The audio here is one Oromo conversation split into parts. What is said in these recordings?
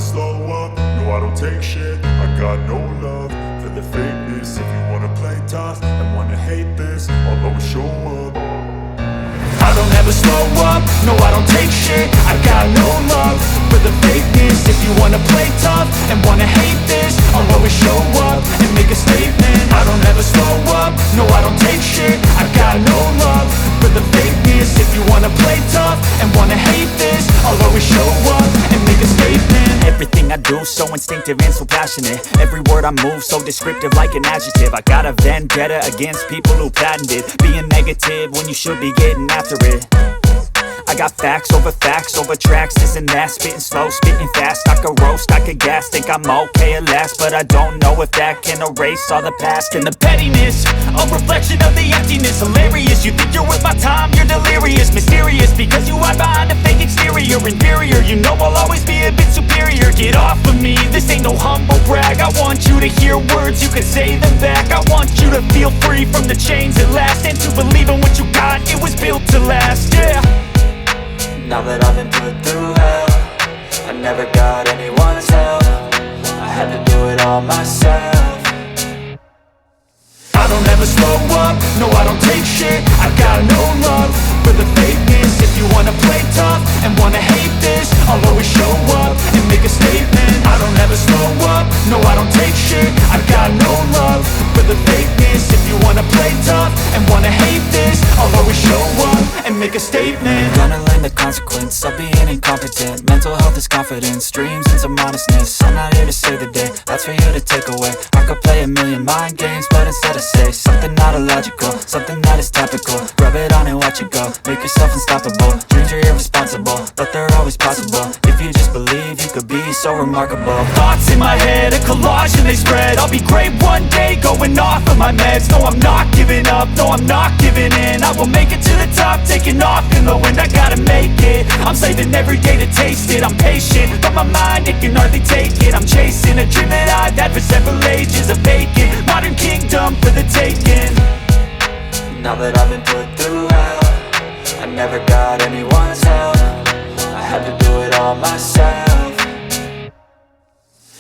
slow up, no I don't take shit. I got no love for the fakeness. If you wanna play tough and wanna hate this, I'll always show up. I don't ever slow up, no I don't take shit. I got no love for the fakeness. If you wanna play tough and wanna hate this, I'll always show up and make a statement. I don't ever slow up, no I don't take shit. I got no love for the fakeness. If you wanna play tough and wanna hate this, I'll always show up and make a statement. Everything I do, so instinctive and so passionate. Every word I move, so descriptive like an adjective. I got a vendetta against people who patented being negative when you should be getting after it. I got facts over tracks, this and that. Spitting slow, spitting fast, I could roast, I could gas. Think I'm okay at last, but I don't know if that can erase all the past and the pettiness, a reflection of the emptiness. Hilarious, you think you're worth my time, you're delirious. Mysterious, because you hide behind a fake exterior. Inferior, you know I'll always be a bit superior. Get off of me, this ain't no humble brag. I want you to hear words, you can say them back. I want you to feel free from the chains at last, and to believe in what you got, it was built to last, yeah. Now that I've been put through hell, I never got anyone's help. I had to do it all myself. I don't ever slow up, no I don't take shit. I got no love for the fakeness. If you wanna play tough and wanna hate this, I'll always show up and make a statement. I don't ever slow up, no I don't take shit. I got no love for the fakeness. If you wanna play tough and wanna hate this, I'll always show up and make a statement. I'm gonna learn the consequence of being incompetent. Mental health is confidence, dreams and some honestness. I'm not here to save the day, that's for you to take away. I could play a million mind games, but instead I say something not illogical, something that is topical. Rub it on and watch it go, make yourself unstoppable. Dreams are irresponsible, but they're always possible. If you just believe, you could be so remarkable. Thoughts in my head, a collage and they spread. I'll be great one day, going off of my meds. No, I'm not giving up, no, I'm not giving in. I will make it to the top, taking off in the wind. I gotta make it, I'm saving every day to taste it. I'm patient, but my mind, it can hardly take it. I'm chasing a dream that I've had for several ages. A vacant, modern kingdom for the taking. Now that I've been put through hell, I never got anyone's help. I had to do it all myself.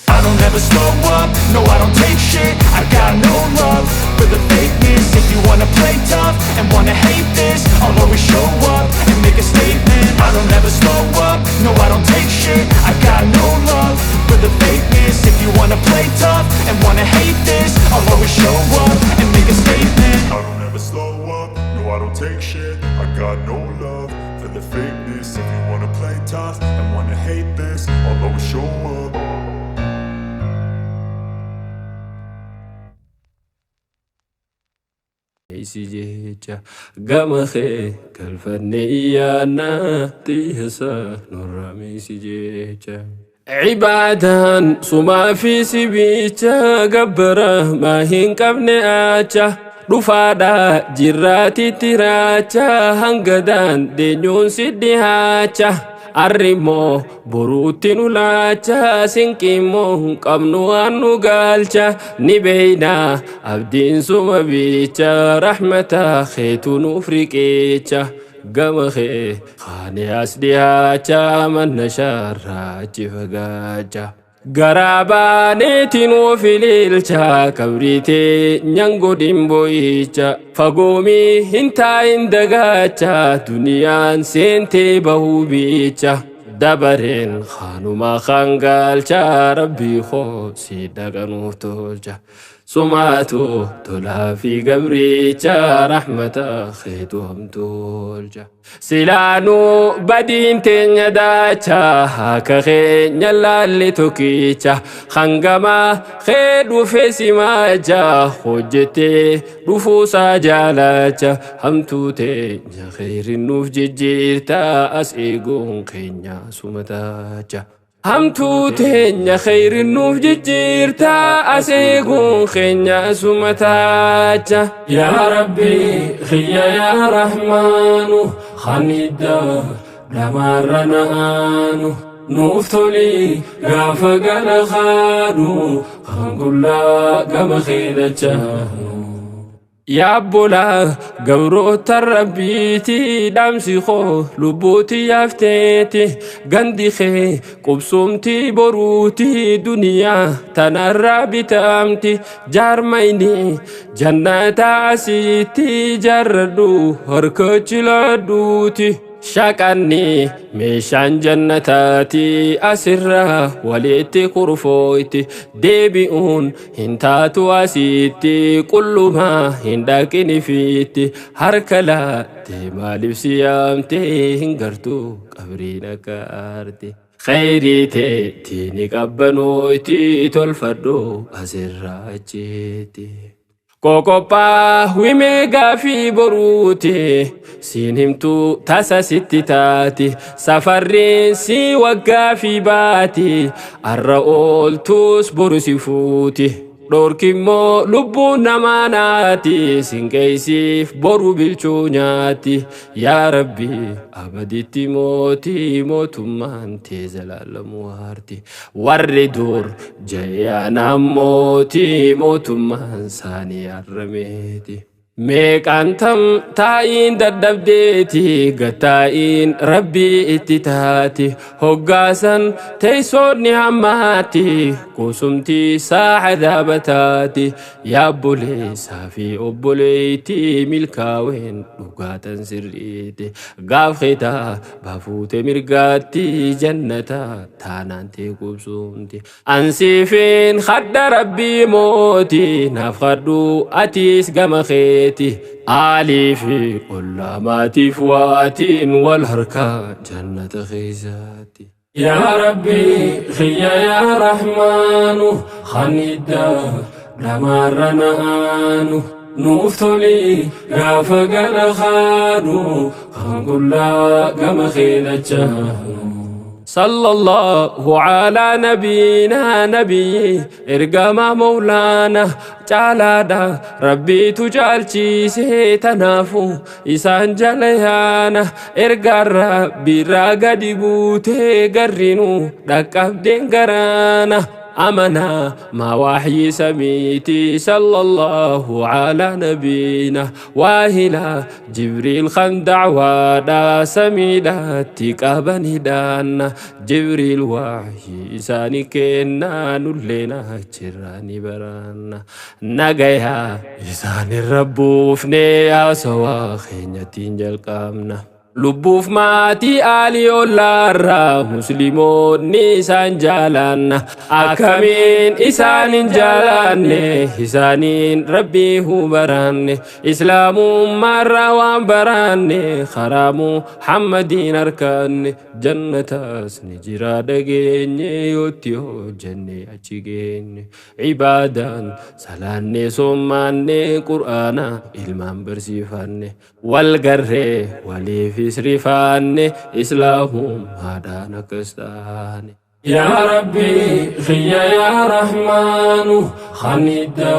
I don't ever slow up, no I don't take shit. I got no love for the fakeness. If you wanna play tough and wanna hate this, I'll always show up and make a statement. I don't ever slow up, no I don't take shit. I got no love for the fakeness. If you wanna play tough and wanna hate this, I'll always show up and make a statement. I don't ever slow up, no I don't take shit. I got no love for the fakeness. If you wanna play tough and wanna hate this, I'll always show up. Si jecha gama kee galfanne iyyaannaa xiyyeessa nurraa si jecha. Cibaadaan sumaa fi sibicha gabbara maa hin qabne acha dhufaadha jirraatitti raacha hangadaan deenyuun si dhihaacha. Arrimoo boruutti nu laacha sinqimmoo hin qabnu waan nu galcha ni beeyna abdiin suma bicha rahmata keetu nuuf riqicha gama kee kaane as dhihaacha manna shaarraa achi fagaacha. Garaa baaneetiin of ililcha kabriitee nyangodhin boo'icha fagoomii hin taa'in dagaacha duniyaan seentee bahuu biicha dabareen kanumaa kan galcha rabbii koo si dhaqanuuf tolcha sumaatu tolaa fi gabriicha rahmata keetu hamtolcha. Silaanuu badiin teenya daacha akka keenya laalli tokkicha hangamaa kee dhufe simaacha hojjetee dhufuusaa jaalacha hamtuu teenya kheyrin nuuf jijjiirta as eeguun keenya sumataacha. Hamtuu teenya kheyrin nuuf jijjiirta as eeguun keenya sumataacha. Yaa Rabbi khiyya yaa Rahmaanu خندا دمرنا آنو نوفتولي غافا غنا خانو خنقولا غم خيدچانو Yaabbola gabroota rabbiiti dhaamsi koo lubbuuti yaafteeti gandi kee qubsumti boruuti duniyaa tanarraa bitamti jaarmayni jannata asitti jaarradhu harka chiladhuuti. Shaqanni meeshaan jannataati asirraa walitti kurfooyti deebi'uun hin taatu asitti qullumaa hin dhaqinifiitti harka laatte maaliif si yaamte hin gartuu qabriin akka aarti. Khayrii teetti qabbanooyti tolfadhu asirraa achitti. Qoqophaa wimee gaafii boruuti siin himtuu tasa sitti taati safarriin si waggaa fi baati arra ooltuus boru si fuuti dhorkimmoo lubbuun namaa naati sinqeessiif boru bilchuu nyaati yaa rabbi abaditti mootii mootummaan tee zalaalamuu haarti warri dur jayaanaan mootii mootummaan saanii arrameeti. Meeqaan tam taa'iin dadhabdeeti gattaa'iin rabbii itti taati hoggaasan teessoonni hammaati qusumtii saaca dhaabataati yaabboleessaa fi obboleettii milkaaween dhugaatan sirriiti gaaf keetaa baafuute mirgaatti jannata taanaan tee qubsumti ansiifiin hadda rabbii mootii naaf hadhu atiis gama kee Aalii fi ollaa maatiif waatiin wal harkaa jannata keessaatti. Yaa Rabbi xiyya yaa Rahmaanu khanidda dhamaarra na'aanu nuuf toli gaafa gara kaanu kan qullaa gama keelachaanu. صلى الله على نبينا نبي إرقام مولانا جالادا ربي تجالشي سيتنافو إسان جليانا إرقى ربي راقدي بوتي قرنو ركب دين قرانا أمنا ما وحي سميتي صلى الله على نبينا واهلا جبريل خان دعوانا سميدا تكابني دانا جبريل وحي إساني كنا نلنا جراني برانا نجايا إساني ربوفني سوا خينيتين جلقامنا Lubbuuf maatii aalii ollaarraa musliimoonni isaan jaalanna akkamiin isaan hin jaalanne isaaniin rabbii hubaranne islaamummaarraa waan baranne karaa Muhammadiin harkanne jannataas ni jira dhageenye yootti hojjenne achi geenye ibaadaan salaanne soommaanne qur'aana ilmaan barsiifanne wal garree waliif isrifaanne islaamummaadhaan akkas taane. Yaa Rabbi xiyya yaa Rahmaanu khanidda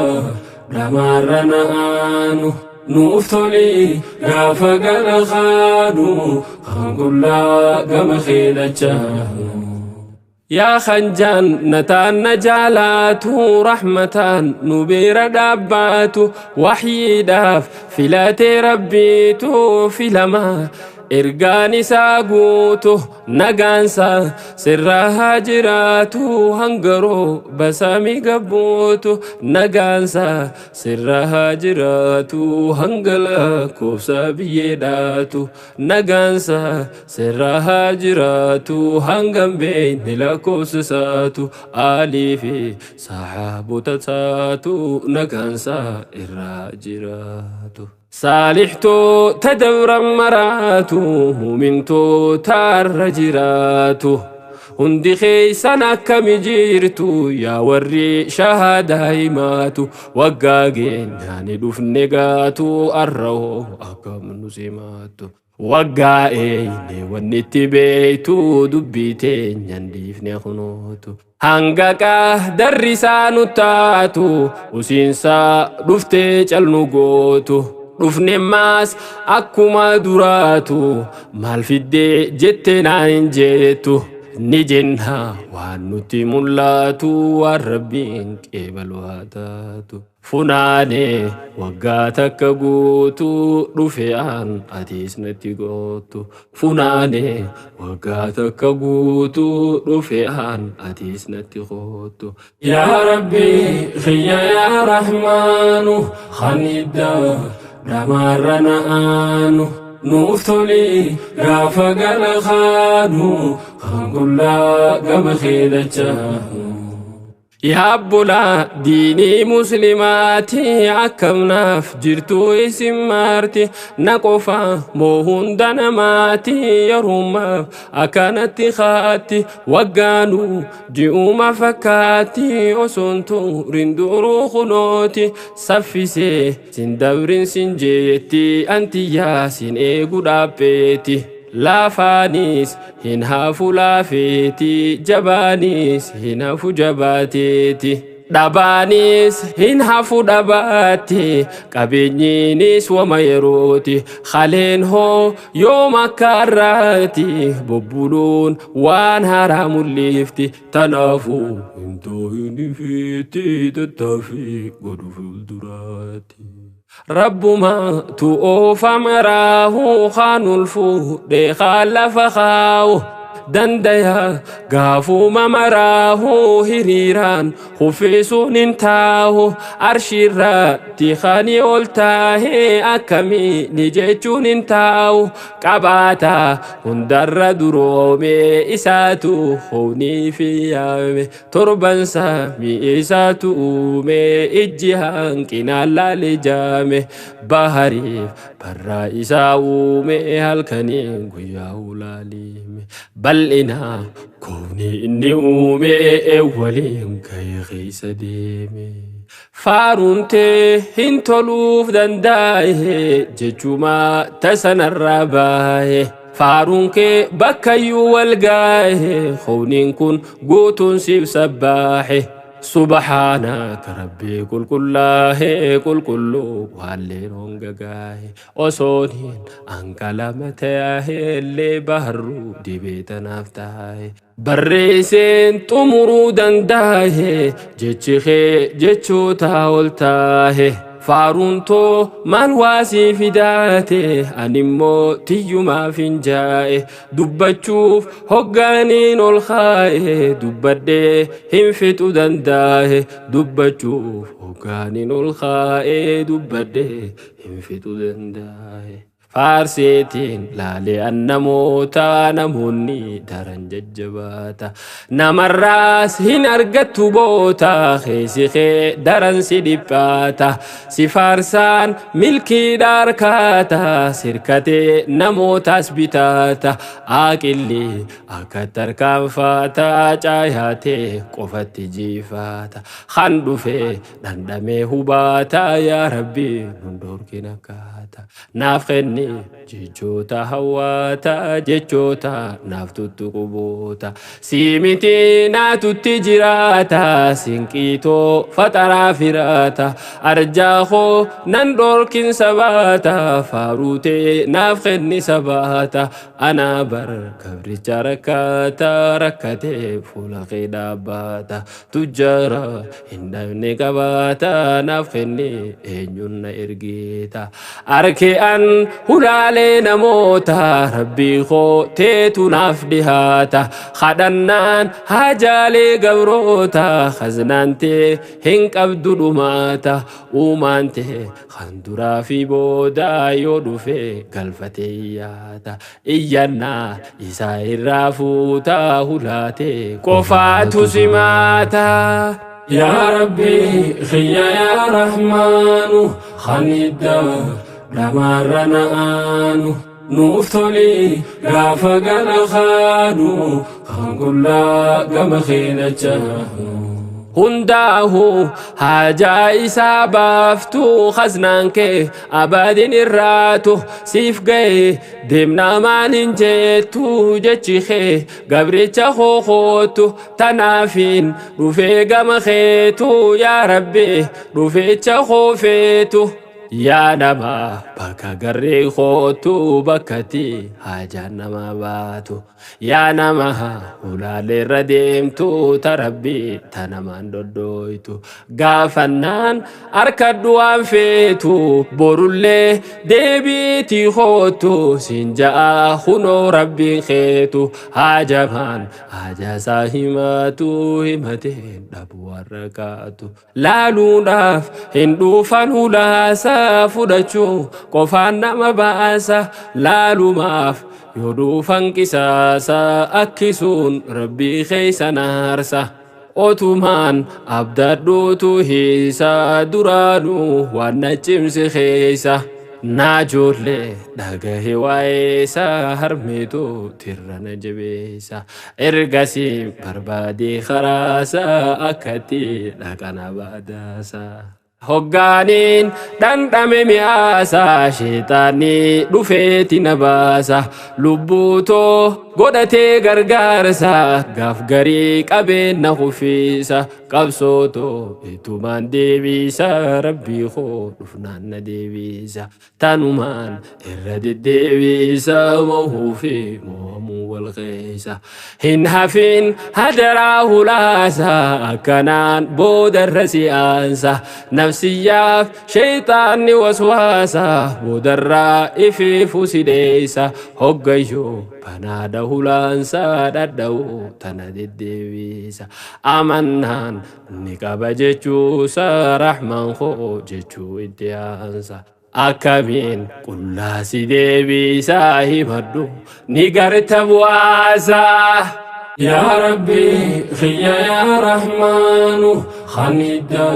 dhamaarra na'aanu nuuf toli gaafa gara kaanu kan qullaa gama keelachaanu. Yaa khanjaan nataan na jaalaatu rahmataan nu bira dhaabbaatu waxyiidhaaf filatee rabbiitu filamaa ergaan isaa guutu nagaansa sirraa haa jiraatu hangaroo basamii gabbuutu nagaansa sirraa haa jiraatu hanga lakkoofsa biyyeedhaatu nagaansa sirraa haa jiraatu hangam beekne lakkoofsa isaatu aalii fi saxaabota taatu nagaansa irraa jiraatu. Saalixtuu tadabra maraatu muumintoo taarra jiraatu hundi keessan akkami jirtu yaa warri shahaadaa himaatu waggaa geenyaani dhufne gaatu arrahoo akkam nu simaatu waggaa eeyne wanni itti beeytu dubbii teenyan dhiifne kunuutu. Hanga qaadarri isaa nu taatu usiinsaa dhuftee calnu gootu. Dhufne maas akkuma duraatu maal fiddee jettee naan hin jettu. Ni jenna waan nutti mul'atu waan Rabbiin qeebalu haa taatu. Funaanee waggaa takka guutuu dhufe aan atiis natti gootu. Funaanee waggaa takka guutuu dhufe aan atiis natti gootu. Yaa Rabbi kiyya yaa Rahmaanu kan iddaa dhamaarra na'aanu. Nuuf toli gaafa gara kaanu kan qullaa gama keedachaa. Yaa obbolaa diinii muslimaati akkamnaaf jirtuu isin maarti na qofa moo hunda namaati yerummaaf akkanatti kaatti waggaanuu ji'uma fakkaatti osoon turin duruu kunooti saffisee sin dabrin sin jeetti antiyyaa sin eegu dhaabbeeti. Laafaanis hin hafu laafeeti, jabaanis hin hafu jabaateeti. Dhabaanis hin hafu dhabaatti, qabeenyiinis wama yerooti. Haleen hoo yoom akka har'aati, bubbuluun waan haaraa mul'ifti. Tanaafuu hin ta'in ifiitti tattaaffii godhu fuulduraatti. Rabbuma tu oofa maraahu kaan ol fuudhee kaan lafa kaa'u. Dandaya gaafuma maraahu hiriiraan huffisuun hin taahu. Arshiirratti kani ol taahee akkamiini jechuun hin taa'u. Qabaata hundarra duroome isaatu hoonii fi yaame. Torban samii isaatu uume ijji hanqinaan laale jaame. Bahariif barraa isaa uume halkaniin guyyaa ulaalime. Bal'ina koofni inni uume waliin ka'ee keessa deeme. Faaruun tee hin toluuf danda'e jechuma tasanarraa bahe. Faaruun kee bakkayyuu wal gaa'e koofniin kun guutuun siif sabbaahe. Subhaanaka Rabbii qulqullaa'e qulqulluu waalleen hongagaahe osooniin anqalama ta'e illee baharruu dibee tanaaf taa'e. Barreesseen xumuruu danda'e jechi kee jechoota ol taa'e. Faaruun too maal waasii fidaate animmoo tiyyumaaf hin jaa'e dubbachuuf hoggaaniin ol kaa'e dubbadhee hin fixu danda'e dubbachuuf hoggaaniin ol kaa'e dubbadhee hin fixu danda'e. Faarseetiin laalee an namoota namoonni daran jajjabaata. Namarraas hin argattu boota keessi kee daran si dhiphaata. Si faarsaan milkiidha harkaata sirkatee namootaas bitaata. Aaqilli akka tarkaanfaata caayaatee qofatti jiifaata. Kan dhufee dhandhamee hubaata yaa Rabbi nun dhorkin akkaata. Naaf kenni jechoota hawwaata jechoota naaf tuttuquboota. Si miti naatutti jiraata sinqiitoo faxaraa firaata. Arjaa koo nan dhorkin sabaata faaruutee naaf kenni sabaata. Anaa bar gabricha rakkaata rakkatee fuula kee dhaabbaata. Tujjaara hin dhabne qabaata naaf kenni eenyuun na ergeeta. Arke an hulaalee namoota rabbii koo teetu naaf dhihaata. Kadhannaan haajaalee gabroota khaznaan tee hin qabdu dhumaata. Uumaan tee kan duraa fi booda yoo dhufe galfatee iyyaata. Iyyannaa isaa irraa fuuta hulaatee qofaatu simaata. Yaa Rabbi kiyya yaa Rahmaanu kan iddaa dhamaarra na'aanu. Nuuf toli gaafa gara kaanu kan qullaa gama keedachaa. Hundaahu haajaa isaa baaftu khaznaan kee abadin irraatu siif ga'e deemnaa maal hin jettu jechi kee gabricha kootu tanaafiin dhufee gama keetu yaa Rabbi dhufecha koofeetu. Yaa nama bakka garree kootu bakkatti haajaan nama baatu. Yaa nama ulaaleerra deemtu tarabbii tanamaan doddoytu. Gaafannaan harkadhu waan feetu borullee deebiitii kootu siin ja'a hunoo rabbiin keetu. Haajamaan haajaasaa himatu himateen dhabu warra kaatu. Laaluudhaaf hin dhufan hulaasaa fudhachuu qofaan nama baasa. Laalumaaf yoo dhufan qisaasa akkisuun rabbii keessa naarsa. Otumaan abdadhuutu hiisa duraanuu waan na cimse keessa. Naajoollee dhagahe waa'eessa harmeetu tirrana jabeessa. Ergasii barbaadee karaasa akkatti dhaqana baadaasa. Hoggaaniin dhandhame mi'aasa sheexaanni dhufeeti na baasa. Lubbuutoo godhatee gargaarsa gaaf garii qabeen na kuffisa. Qabsootoo itumaan deebisa rabbii koo dhufnaan na deebisa. Tanumaan irra deddeebisa mohuu fi mo'amuu wal keessa. Hin hafin hadaraa hulaasa akkanaan boodarra si'aansa. Nafsiyyaaf sheexaanni waswaasa boodarraa ifiifu sideessa. Hoggayyoo banaadha hulaansa dhadha'u tana deddeebisa. Amannaan ni qaba jechuusa rahmaan koo jechuu itti aansa. Akkamiin qullaa si deebisaa himadhu ni garta bu'aasa. Yaa Rabbi xiyya yaa Rahmaanu khanidda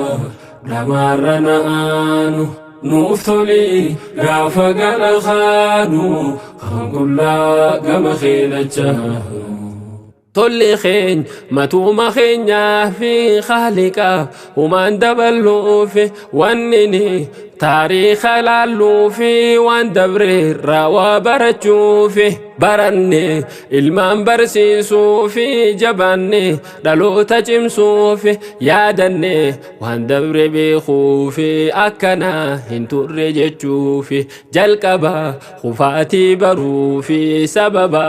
dhamaarra na'aanu nuuf toli gaafa gala kaanu kan qullaa gama keelachaanu. Tolli keenya matuuma keenyaa fi haaliqaaf humaan daballuufi wanni ni taariika laalluufi waan dabreerraa waa barachuufi baranne ilmaan barsiisuufi jabaanne dhaloota cimsuufi yaadanne waan dabre beekuufi akkana hin turre jechuufi jalqaba kufaatii baruufi sababa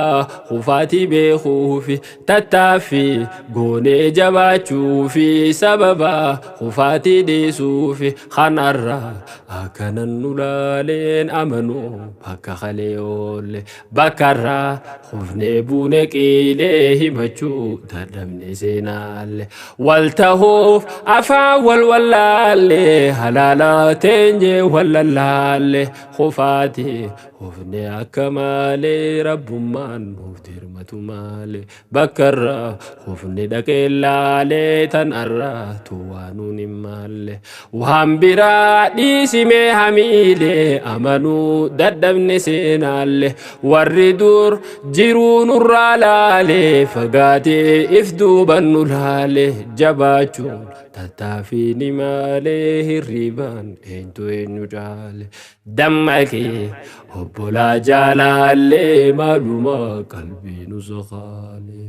kufaatii beekuufi tattaaffii goonee jabaachuufi sababa kufaatii dhiisuufi kanarraa akkanan nu laaleen amanuu bakka kalee oolle bakkarraa kufnee buune qiilee himachuu dadhabne seenaalle wal tahuuf afaan wal wallaalle halaala teenye wal lallaalle kufaatii kufne akka malee rabbummaan nuuf dirmatu malee bakkarraa kufne dhaqee laalee tanarraa tuwaanuun hin maalle waan biraa dhiisimee hamiilee amanuu dadhabne seenaalle warri dur jiruu nurraa laalee fagaatee if duuban nu laale jabaachuun tattaaffii ni malee hirribaan eenyu eenyu caale dammaqee obbolaa jaalaallee maaluma qalbii nu soqaale.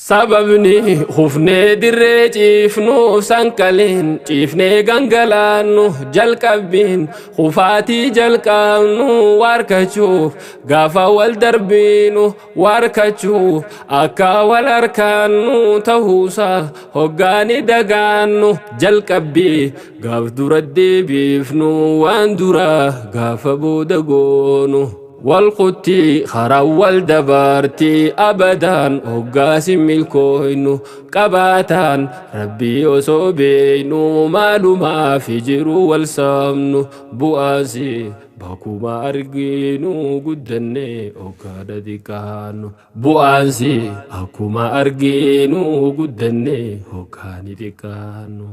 Sababni hufnee dirree ciifnu sanqaleen ciifnee gangalaannu jalqabbiin hufaatii jalqabnu waarkachuuf gaafa wal darbiinu waarkachuuf akka wal harkaannu ta'uusaa hoggaani dagaannu jalqabbii gaaf dura deebiifnu waan dura gaafa booda goonu. Walqutti karaa wal dabarti abadaan hoggaasi milkooynu qabaataan rabbii osoo beeynu maalumaaf jiru wal saamnu bu'aasi bakkuma arginu guddanne hoggaadha xiqqaannu bu'aansi akkuma arginu guddanne hoggaani xiqqaannu.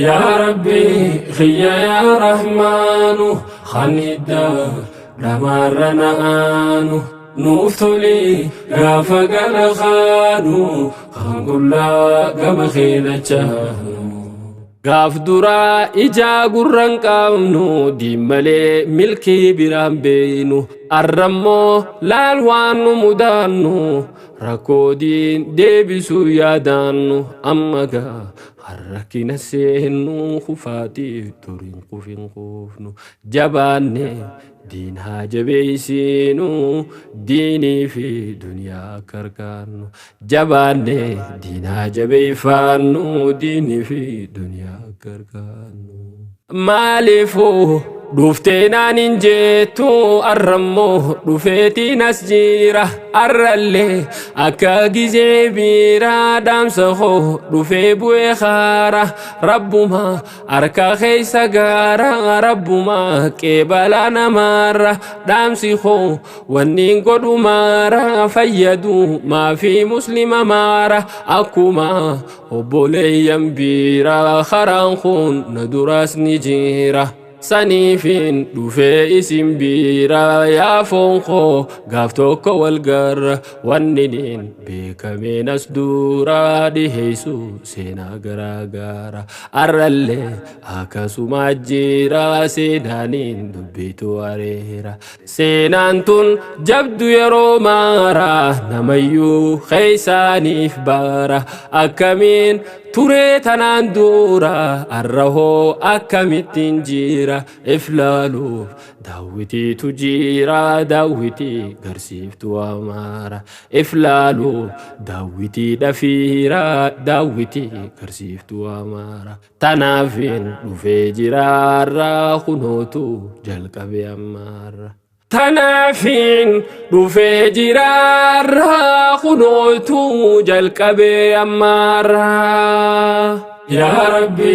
Yaa Rabbi xiyya yaa Rahmaanu khanidda dhamaarra na'aanu nuuf toli gaafa gala kaanu kan qullaa gama keelachaanu. Gaaf duraa ijaa gurran qabnu diimmalee milkii biraan beeynu Arrammoo laal waan nu mudaannu rakkoo diin deebisuu yaadaannu amma gaa harrakkina seennu kufaatiif duriin kufin kuufnu jabaanne diin haa jabeessinu diinii fi duniyaa akka argannu jabaanne diin haa jabeeffannu diinii fi duniyaa akka argannu. Maaliifuu dhuftee naan hin jettu arrammoo dhufeetiin as jira arrallee akka gizee biiraa dhaamsa koo dhufee bu'ee kaara rabbuma harka keessa gaara rabbuma qeebalaa namaarra dhaamsi koo wanni godhumaara fayyadu maafi muslima maara akkuma obboleeyyan biiraa karaan kun na duraas ni jira. Saniifin dhufee isin biira yaa foon koo gaaf tokko wal garra wanniniin beekameen as duraa dhiheessu seenaa garaa gara arrallee akkasuma jira seenaaniin dubbitu areera seenaan tun jabdu yeroo maara namayyuu keessaaniif baara akkamiin turee tanaan dura arrahoo akkamittiin jira iflaaluuf daawwitiitu jira daawwitii garsiiftuu amaara iflaaluuf daawwitii dhafiira daawwitii garsiiftuu amaara tanaafin dhufee jiraarra kunootu jalqabe ammaarra. Tanaafin dhufee jiraarra kunootu jalqabe ammaarra. Yaa Rabbi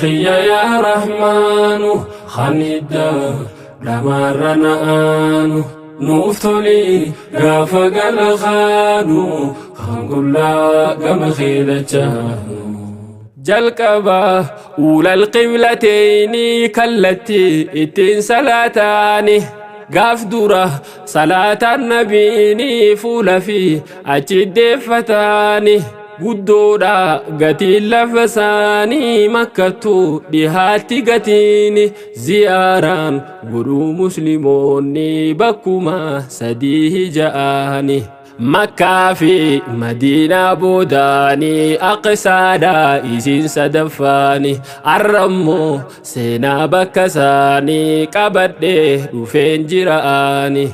xiyya yaa Rahmaanu khanidda dhamaarra na'aanu nuuf toli gaafa galakaanu kan qullaa gama keedachaanu. Jalqaba uulal qiblateyni kallattii ittiin salaataani. Gaaf dura salaataan nabiini fuula fi achi deeffataani guddoodha gatiin lafa isaanii makkattu dhihaatti gatiini ziyaaraan godhuu musliimoonni bakkuma sadii ja'aani. Makkaa fi Madiinaa boodaanii aqsaadhaa isiin sadaffaani arrammoo seenaa bakka isaanii qabadhee dhufeen jira'aani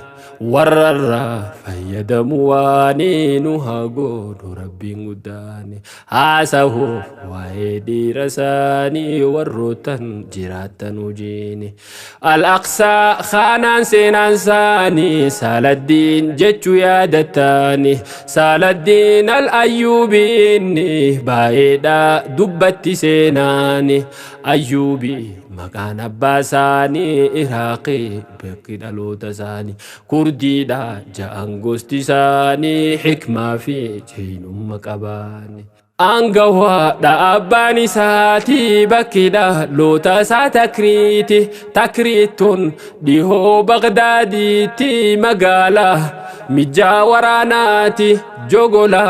warrarraa fayyadamu waanii nu haa godhu rabbiin guddaani haasahuuf waa'ee dhiira isaanii warroottan jiraattan hojiini al-aqsaa kaanaan seenaan isaanii saaladdiin jechuu yaadattaani saaladdiin al-ayyuubiinni baay'eedha dubbatti seenaani ayyuubii maqaan abbaa isaanii Iraaqii bakki dhaloota isaanii Kurdiidha ja'an gosti isaanii hikmaa fi jeenumma qabaani. Aangawaadha abbaan isaatii bakki dhaloota isaa Takriiti Takriitun dhihoo Bagdaadiitti magaalaa mijaa waraanaati jogola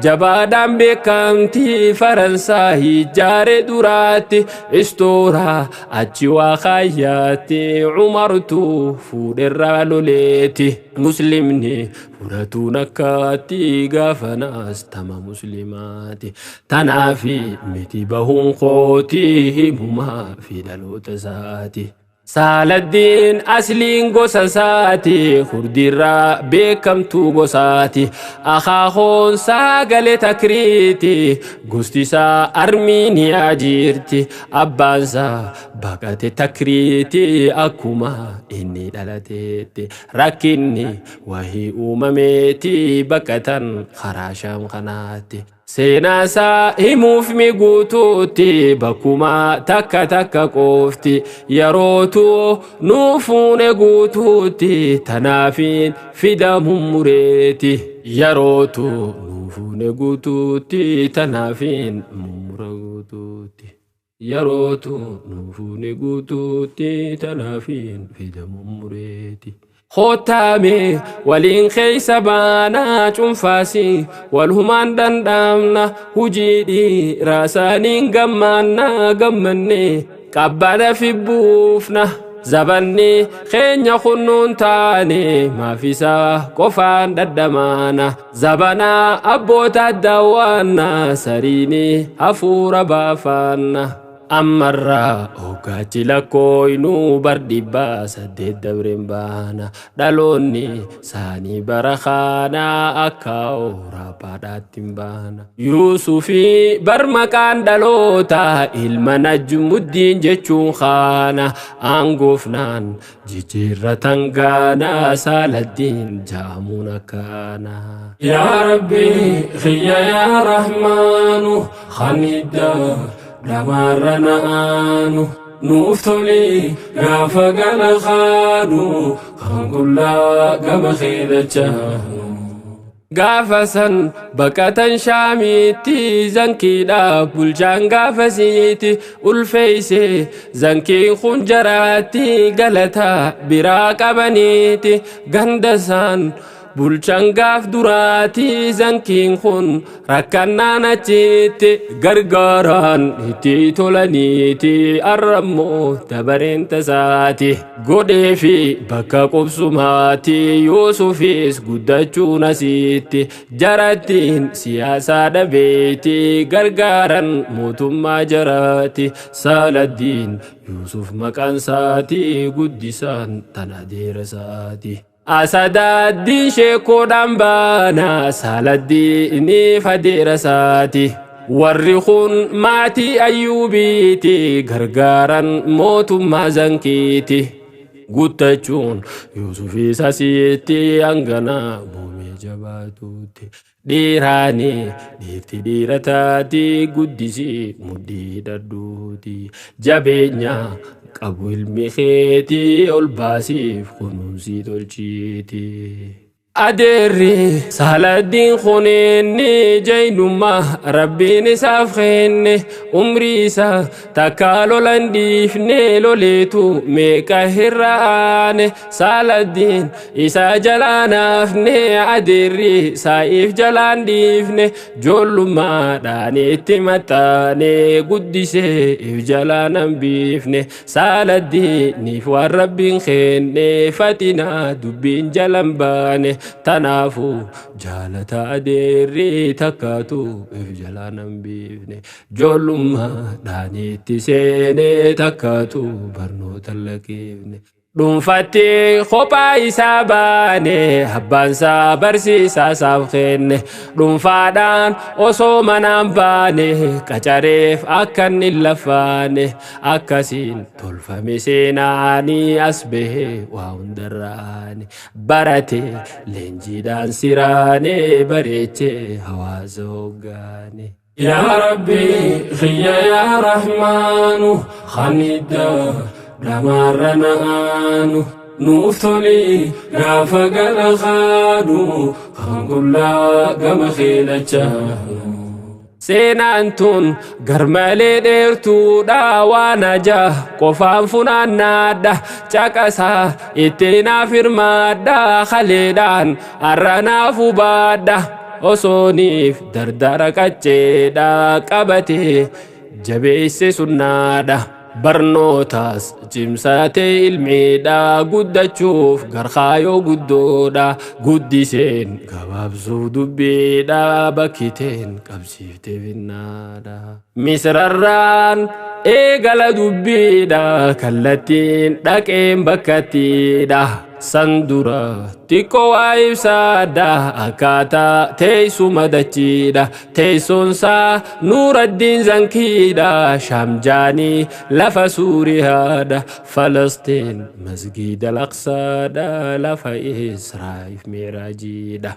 jabaadhaan beekamti Faransaay ijaare duraatti istoora achi waa kaayyaatti Umartu fuudherraa loleeti muslimni fudhatuun akkaatti gaafanaas tama muslimaati tanaafi miti bahuun kooti himumaa fi dhaloota isaati. Saaladdiin asliin gosa isaati kurdiirraa beekamtuu gosaati akaakoon sagalee takriiti gosti isaa armiiniyaa jirti abbaansaa baqate takriiti akkuma inni dhalateetti rakkinni wahii uumameeti baqatan karaa shaam kanaatti. Seenaa isaa himuuf mi guutuutti bakkuma takka takka qoofti yerootu nuu fuune guutuutti tanaafiin fidamu mureeti yerootu nuu fuune guutuutti tanaafiin mummura guutuutti yerootu nuu fuune guutuutti tanaafiin fidamu mureeti. Kootaame waliin keessa baanaa cuunfaasi walumaan dhandhamna hujii dhiiraa isaaniin gammaannaa gammanne qabbana fi buufna. Zabanni keenya kunnuun taane maaf isaa qofaan dhadhamaana. Zabanaa abboota daawwanna sariini hafuura baafanna. Ammarraa hoggachi lakkooynuu bar 800 dabreen baana. Dhaloonni saanii bara kaanaa akka Awurooppaadhaatti hin baana. Yuusufii bar maqaan dhaloota ilma Najmuddiin jechuun kaana. Aangoofnaan jijjiirratan gaanaa Saaladdiin jaamuun akkaana. Yaa Rabbi kiyya yaa Rahmaanu kanidda dhamaarra na'aanu nuuf toli gaafa gala kaanu kan qullaa gama keedachaanu. Gaafa san baqatan Shaamitti zankiidha bulchaan gaafasiiti ulfeeyse zankiin kun jaraatti galata biraa qabaniiti ganda san bulchaan gaaf duraati zankiin kun rakkannaan achitti gargaaraan itti tolaniiti arrammoo dabareen tasaati godhee fi bakka qubsumaati Yuusufis guddachuun asitti jarattiin siyaasaa dhabeeti gargaaran mootummaa jaraati Saaladdiin Yuusuf maqaan isaati guddisaan tan adeera isaati. Asadaaddiin sheekoodhaan baana Saaladdiiniif adeera isaati. Warri kun maatii Ayyuubiiti gargaaran mootummaa zankiiti. Guttachuun Yuusufis asitti hangana muumee jabaatuutti. Dhiiraani dhiirti dhiira taati guddisii mudhii dhadhuuti. Jabeenya qabu ilmi keetii ol baasiif kunuunsii tolchiiti. Adeerri Saaladdiin kuneenni jaynummaa rabbiin isaaf kenne umrii isaa takka lolan dhiifne loleetu meeqa hir'aane Saaladdiin isaa jalaan hafne adeerri saa'iif jalaan dhiifne joollummaadhaan itti maxxaane guddisee if jalaan hambiifne Saaladdiiniif waan rabbiin kenne fatinaa dubbiin jalan baane. Tanaafu jaalata adeerri takkaatu if jalaan hambiifne joollummaadhaan itti seene takkaatu barnoota lakkifne. Dhuunfatti kophaa isaa baane abbaansaa barsiisaa isaaf kenne dhuunfaadhaan osoo manaan baane qacareef akka inni lafaane akkasiin tolfame seenaanii as bahee waa hundarraane barate leenjiidhaan siraane bareechee hawaasa hoggaane. Yaa Rabbi kiyya yaa Rahmaanu kanidda dhamaarra na'aanu nuuf toli gaafa gala kaanu kan qullaa gama keelachaanu. Seenaan tun garmalee dheertuudha waan ajaa qofaan funaannaadha caqasaa itti naaf hirmaadha kaleedhaan har'a naaf hubaadha osooniif dardara qacceedha qabatee jabeesse sunnaadha. Barnootaas cimsatee ilmiidha guddachuuf garkaayoo guddoodha guddiseen gabaabsuuf dubbiidha bakkiteen qabsiiftee finnaadha. Misrarraan eegala dubbiidha kallattiin dhaqeen bakkattiidha. San dura xiqqoo waa ibsaadha akkaataa teessuma dachiidha teessoonsaa Nuuraddiin Zankiidha Shaamjaanii lafa Suuriyaadha Falastiin masgiida Al-Aqsaadha lafa Israa'if Mi'raajiidha.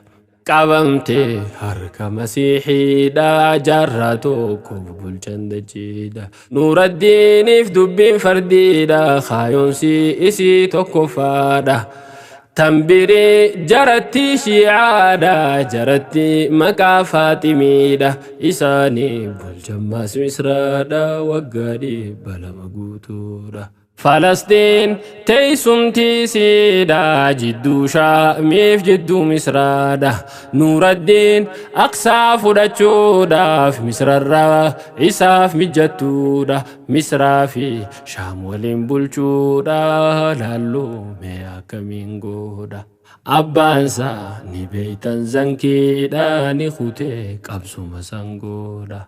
Qabamte harka Masiixiidha jaarraa tokkoof bulchan dachiidha. Nuuraddiiniif dubbiin fardiidha kaayoonsi isii tokkoffaadha. Tambirii jaratti shiicaadha jaratti maqaa Faaximiidha isaanii bulchan maas Misraadha waggaa 200 guutuudha. Falastiin teessumti isiidha, jidduu Shaamiif jidduu Misraadha. Nuuraddiin Aqsaa fudhachuudhaaf Misrarraa isaaf mijattuudha. Misraa fi Shaam waliin bulchuudha, laalluu mee akkamiin godha? Abbaansaa ni beeytan zankiidha, ni kutee qabsuma sangoodha.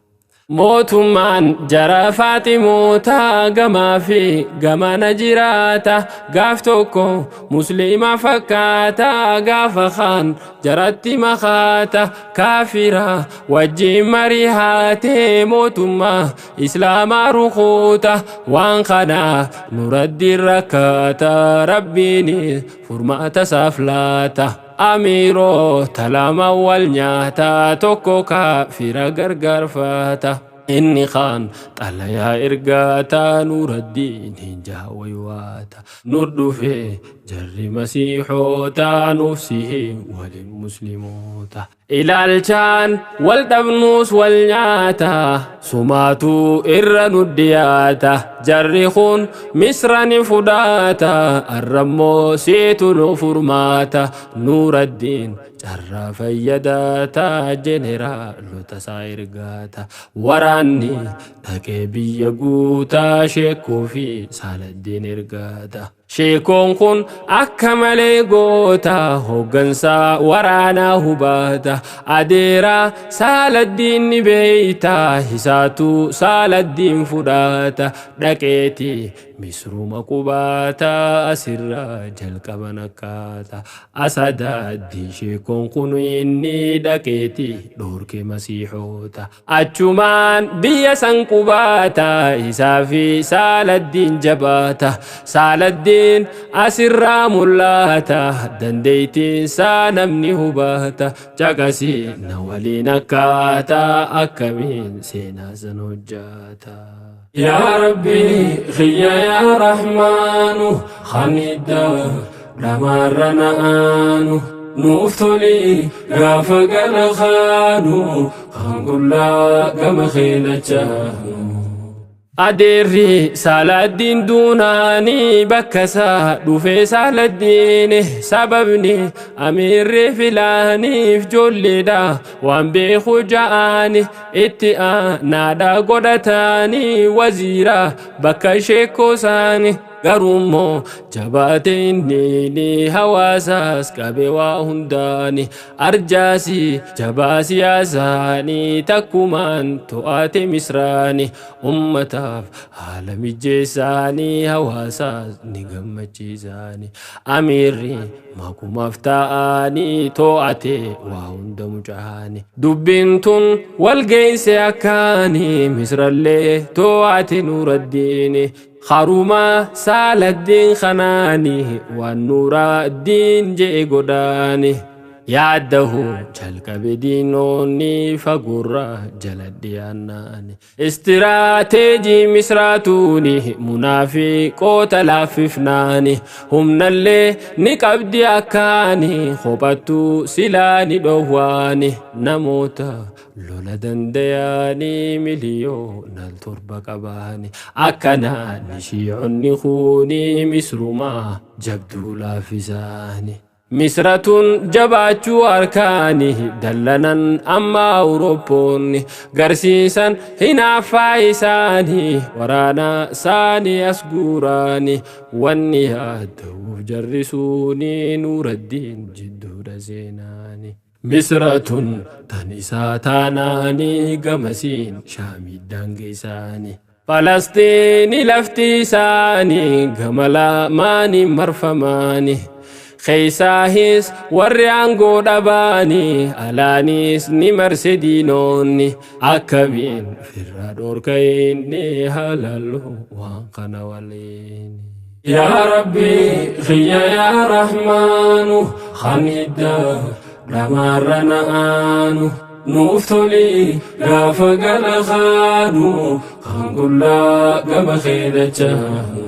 Mootummaan jara Faaximoota gamaa fi gamana jiraata. Gaaf tokko Musliima fakkaata, gaafa kaan jaratti makaata. Kaafira wajjin marihaatee mootummaa Islaamaa rukuta. Waan kana Nuraddiin rakkaata, Rabbiin furmaata isaaf laata. Amiirota lama wal nyaata, tokko kaafira gargaarfata. Inni kaan xalayaa ergaata, Nuuraddiin hin jaawaywaata. Nur dhufe jarri Masiixoota, nuuf sihi waliin Musliimoota. Ilaalchaan wal dhabnuus wal nyaata, sumaatu irra nu dhiyaata. Jarri kun Misra ni fudhata, arrammoo siitu nu furmaata. Nuuraddiin carraa fayyadaata, jeneraalota isaa ergaata. Waraanni dhaqee biyya guutaa, sheekoo fi Saaladdiin ergaata. Sheekoon kun akka malee goota, hooggansaa waraanaa hubata. Adeeraa Saaladdiin ni beeyta, isaatu Saaladdiin fudhata. Dhaqeeti Misruma qubaata, asirraa jalqaban akkaata. Asadaaddi sheekoon kun inni dhaqeeti dhoorke Masiixoota. Achumaan biyya san qubaata, isaa fi Saaladdiin jabaata. Saaladdiin asirraa mul'ata, dandeettiin isaa namni hubata. Caqasii na waliin akkaataa akkamiin seenaa san hojjata. Yaa Rabbi khiyya, yaa Rahmaanu, khanidda dhamaarra na'aanu, nuuf toli gaafa gara kaanu, kan qullaa gama keenachaanu. Adeerri Saaladdiin duunaanii bakka isaa dhufee Saaladdiin, sababni amiirri filaaniif ijoolleedha waan beeku ja'aani, itti aanaadha godhataanii waziira bakka sheekoo isaanii. Garuummoo jabaate inni hawaasaas qabe waa hundaani, arjaasi jabaa siyaasaanii takkumaan to'ate Misraani. Ummataaf haala mijeessaanii hawaasaas ni gammachiisaani. Amiirri makumaaf ta'anii to'ate waa hunda mucaani. Dubbiin tun wal geesse akkaani, Misrallee to'ate Nuuraddiini. Haruma Saaladdiin kanaani waan Nuuraddiin je'e godhaani. Yaaddahu jalqabe diinoonni fagoorra jala dhiyaannaani. Istiraateejii Misraatuuni munaafiqoota laaffifnaani. Humnallee ni qabdi akkaani, kophattuu silaa ni dhoowwaani. Namoota lola dandayaanii 7 miliyoona qabaani. Akkanaan Shiiconni kuuni Misrumaa jabduu laaffisaani. Misratun jabaachuu harkaani dallanan amma Awurooppoonni garsiisan hinaaffaa isaanii, waraana isaanii as guuraani. Wanni yaadda'uuf jarrisuuni Nuuraddiin jidduudha seenaani. Misratun tan isaa taanaanii gamasiin Shaamii daangeessaani. Falastiini lafti isaanii gama lamaanii marfamaani. Keessaahis warri aangoo dhabaanii, alaanis ni marse diinoonni. Akkamiin firra dhorka inni halallu waan kana waliin. Yaa Rabbi khiyya, yaa Rahmaanu, khanidda dhamaarra na'aanu, nuuf toli gaafa gara kaanu, kan qullaa gama keenachaanu.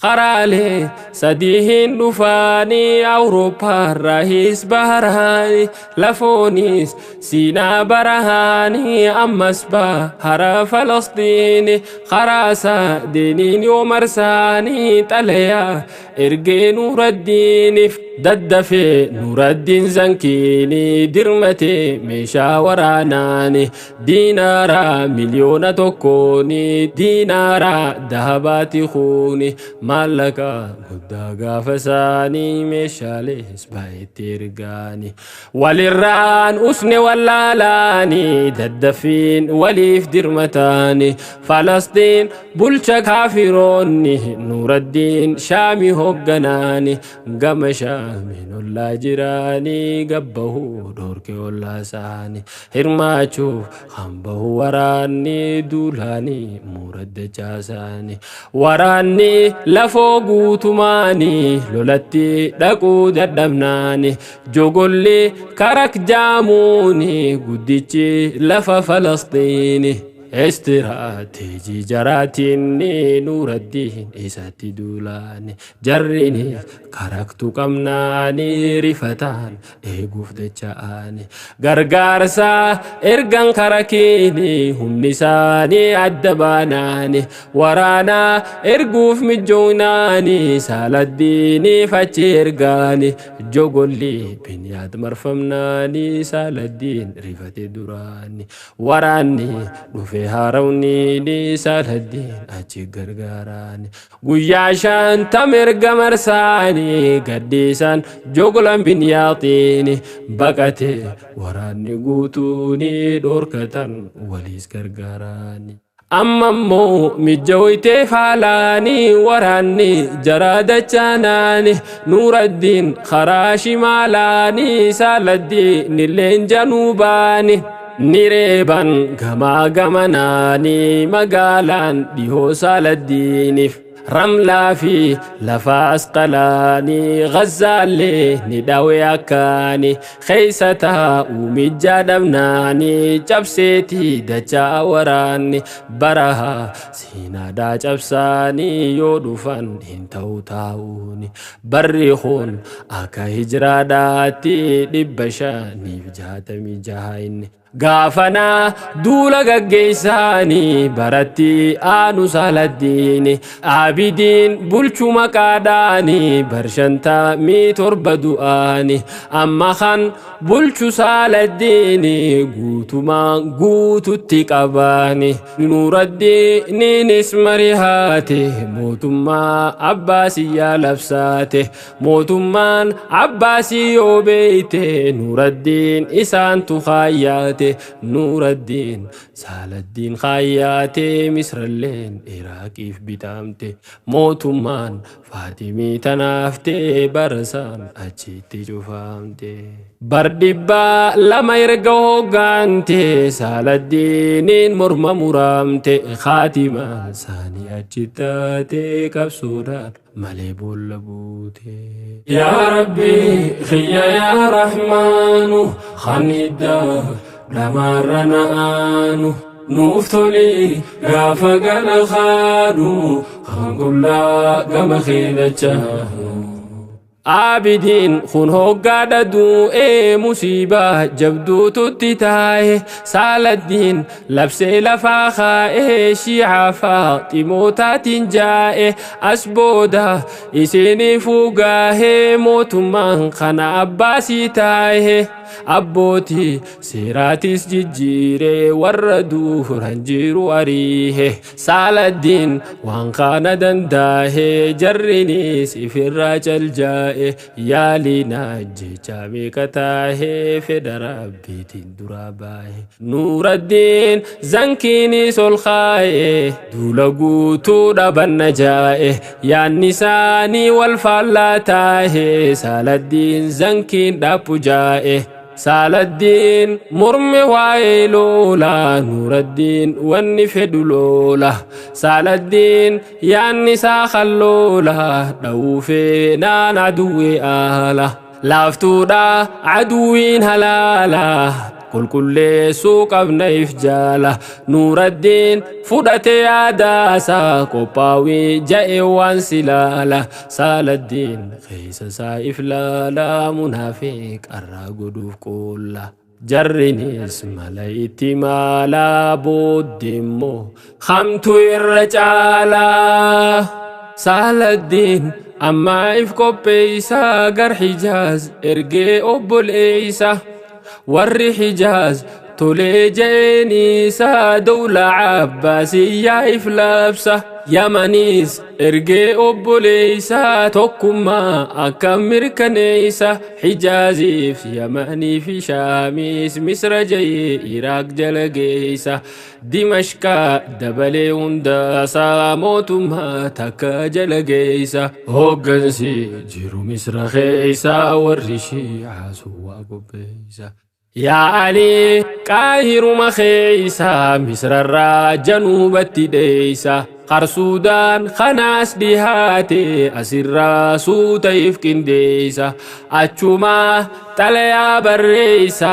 Karaalee sadiin dhufaanii Awurooppaarraayis baharaani lafoonis Siinaa barahaanii ammas bahara Falasxiini karaa sadeeniin yoo marsaanii xalayaa ergee Nuuraddiiniif daddafee Nuuraddiin Zankiinii dirmatee meeshaa waraanaani diinaaraa 1,000,000 diinaaraa dahabaati kuuni maallaqa guddaa gaafa isaanii meeshaalees baay'eetti ergaani walirraan usne wallaalaani daddaffiin waliif dirmataani Falastiin bulcha kaafiroonni Nuuraddiin Shaami hogganaani gama Shaamiin ollaa jiraanii gabbahuu dhorke ollaa isaanii hirmaachuuf hambahuu waraanni duulaanii muuradda caasaanii waraanni lafoo guutumaanii lolatti dhaquu dadhabnaani jogolli karak jaamuuni guddichi lafa Falasxiini Istiraatiijii jaraatiin Nuuraddiin isatti duulaani jarrini karaktu qabnaani rifataan eeguuf dacha'aani gargaarsa ergan karakiini humni isaanii adda baanaani waraanaa erguuf mijoonaani Saaladdiiniif achi ergaani jogolli Biniyaad marfamnaani Saaladdiin rifate duraani waraanni dhufe harawni Saaladdiin achi gargaaraani guyyaa 50 erga marsaani gaddiisaan jogolan Biniyaaxiini baqate waraanni guutuuni dhorkatan waliis gargaaraani. Amma immoo mijjooytee faalaanii waraanni jaraa dachaanaani Nuuraddiin karaa shimaalaanii Saaladdiin illeen januubaani. Ni reeban gamaa gamanaanii magaalaan dhihoo Saaladdiiniif Ramlaa fi lafa Asqalaanii Gazzaallee ni dhawe akkaani keessa taa'uu mijjaa dhabnaanii cabseetii dachaa waraanni baraha Siinaadhaa cabsaanii yoo dhufan hin ta'u taa'uuni barri kun akka hijiraadhaatti 566 inni Gaafanaa duula gaggeessaanii baratti aanu Saaladdiini Abidiin bulchu maqaadhaanii bar 57 du'aani amma kan bulchu Saaladdiini guutumaan guututti qabaani Nuuraddiiniinis marihaate mootummaa Abbaasiyyaa labsaate mootummaan Abbaasii yoo beeyte Nuuraddiin isaantu kaayyaate Nuuraddiin Saaladdiin kaayyaate Misralleen Iraaqiif bitamte mootummaan Faatimii tanaaftee barasaan achitti cufamte. Bar 200 erga hoggaante Saaladdiiniin morma muramte khaatimaan isaanii achi taate qabsoodhaan malee boolla buute. Yaa Rabbi khiyya yaa Rahmaanu khanidda dhamaarra na'aanu nuuf toli gaafa gala kaanu kan qullaa gama keedachaa. Abidiin kun hoggaadha du'ee musiibaa jabduututti taa'e Saaladdiin labsee lafaa kaa'ee shiicaa Faaximootaatiin jaa'e as booda isiniif gaahee mootummaan kana Abbaasii taa'e abbootii seeraatis jijjiiree warra duuran jiru ariihe Saaladdiin waan kana danda'e jarrinis ifirraa caljaa'e yaalina jecha meeqa taa'e fedha rabbiitiin duraa baa'e Nuuraddiin zankiinis ol kaa'e duula guutuu dhabanna jaa'e yaanni isaanii wal faallaa taa'e Saaladdiin zankiin dhaabbu jaa'e Saaladdiin morme waa'ee loola Nuuraddiin wanni fedhu loola Saaladdiin yaanni isaa kalloola dha'uufee naan aduwwee aala laaftuudha aduwwiin halaala Qulqulleessuu qabna if jaala. Nuuraddiin fudhate yaadaasaa qophaawii ja'e waan silaala. Saaladdiin keessa isaa if laala munaafiq arraa godhuuf qulla. Jarrinis mala itti maalaa booddee immoo hamtu irra caalaa. Saaladdiin ammaa if qopheeysaa gar Hijaaz ergee obboleeysa. Warri Hijaaz tolee jeenisaa dawla Abbaasiyyaa if labsa. Yamaniis ergee obboleeysaa tokkummaa akka mirkaneeysa. Hijaaziif Yamanii fi Shaamiis Misra jayee Iraaq jala geeysa. Dimashqaa dabalee hundaasaa mootummaa takka jala geeysa. Hooggansi jiru Misra keeysa warri Shii'aa suwaa qopheeysa. Yaa Ali qaahiruma keeysa Misrarraa januubatti dheeysa. Qarsuudaan kanaas dhihaate asirraa suuta if qindeeysa. Achumaa xalayaa barreeysa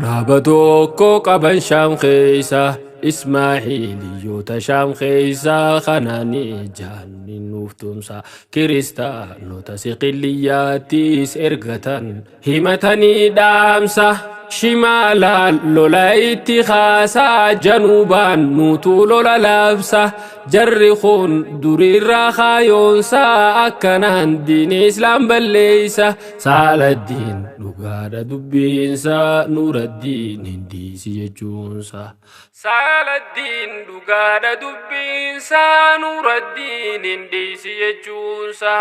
dhaaba tokko qaban Shaam keeysa. Ismaaciiliyyoota Shaam keeysa kanaanii jaanni nuuf tumsa. Kiristaanota Siqiliyyaattis ergatan himatanii dhaamsa. Shimaalaan lola itti kaasaa januubaan nuutu lola labsa. Jarri kun duriirraa kaayoonsaa akkanaan diini islaam balleeysa. Saaladdiin dhugaadha dubbiinsa Nuuraddiin hin dhiisi jechuunsa. Saaladdiin dhugaadha dubbiinsa Nuuraddiin hin dhiisi jechuunsa.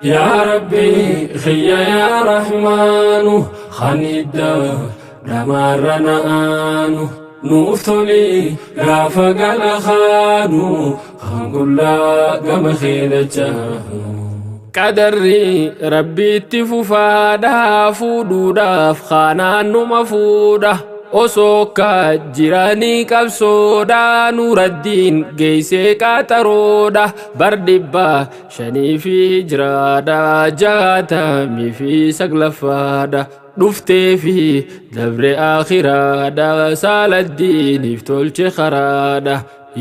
يا ربي خيا يا رحمن خنيدا دمارنا آنو نوفتولي غافا قال خانو خنقولا قم خيلة قدري ربي اتففادا فودودا فخانا نمفودا Osoo ka jiranii qabsoodha Nuuraddiin geessee qaxaroodha bar 569 dhuftee fi dabre aakhiraadha Saaladdiiniif tolche karaadha.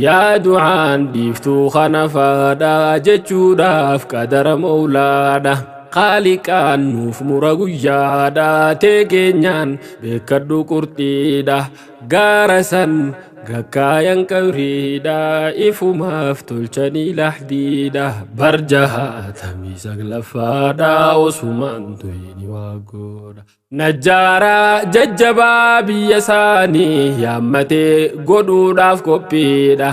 Yaa du'aan dhiiftuu kanafaadha jechuudhaaf qadara mawlaadha. Qaaliqaan nuuf mura guyyaadha teekeenyaan beekadhu qurxiidha. Gaara san gakkaayan qabriidha ifumaaf tolchanii lahdiidha. Bar 69 osumaan tuyni waa godha. Najjaaraa jajjabaa biyya isaanii yaammatee godhuudhaaf qophiidha.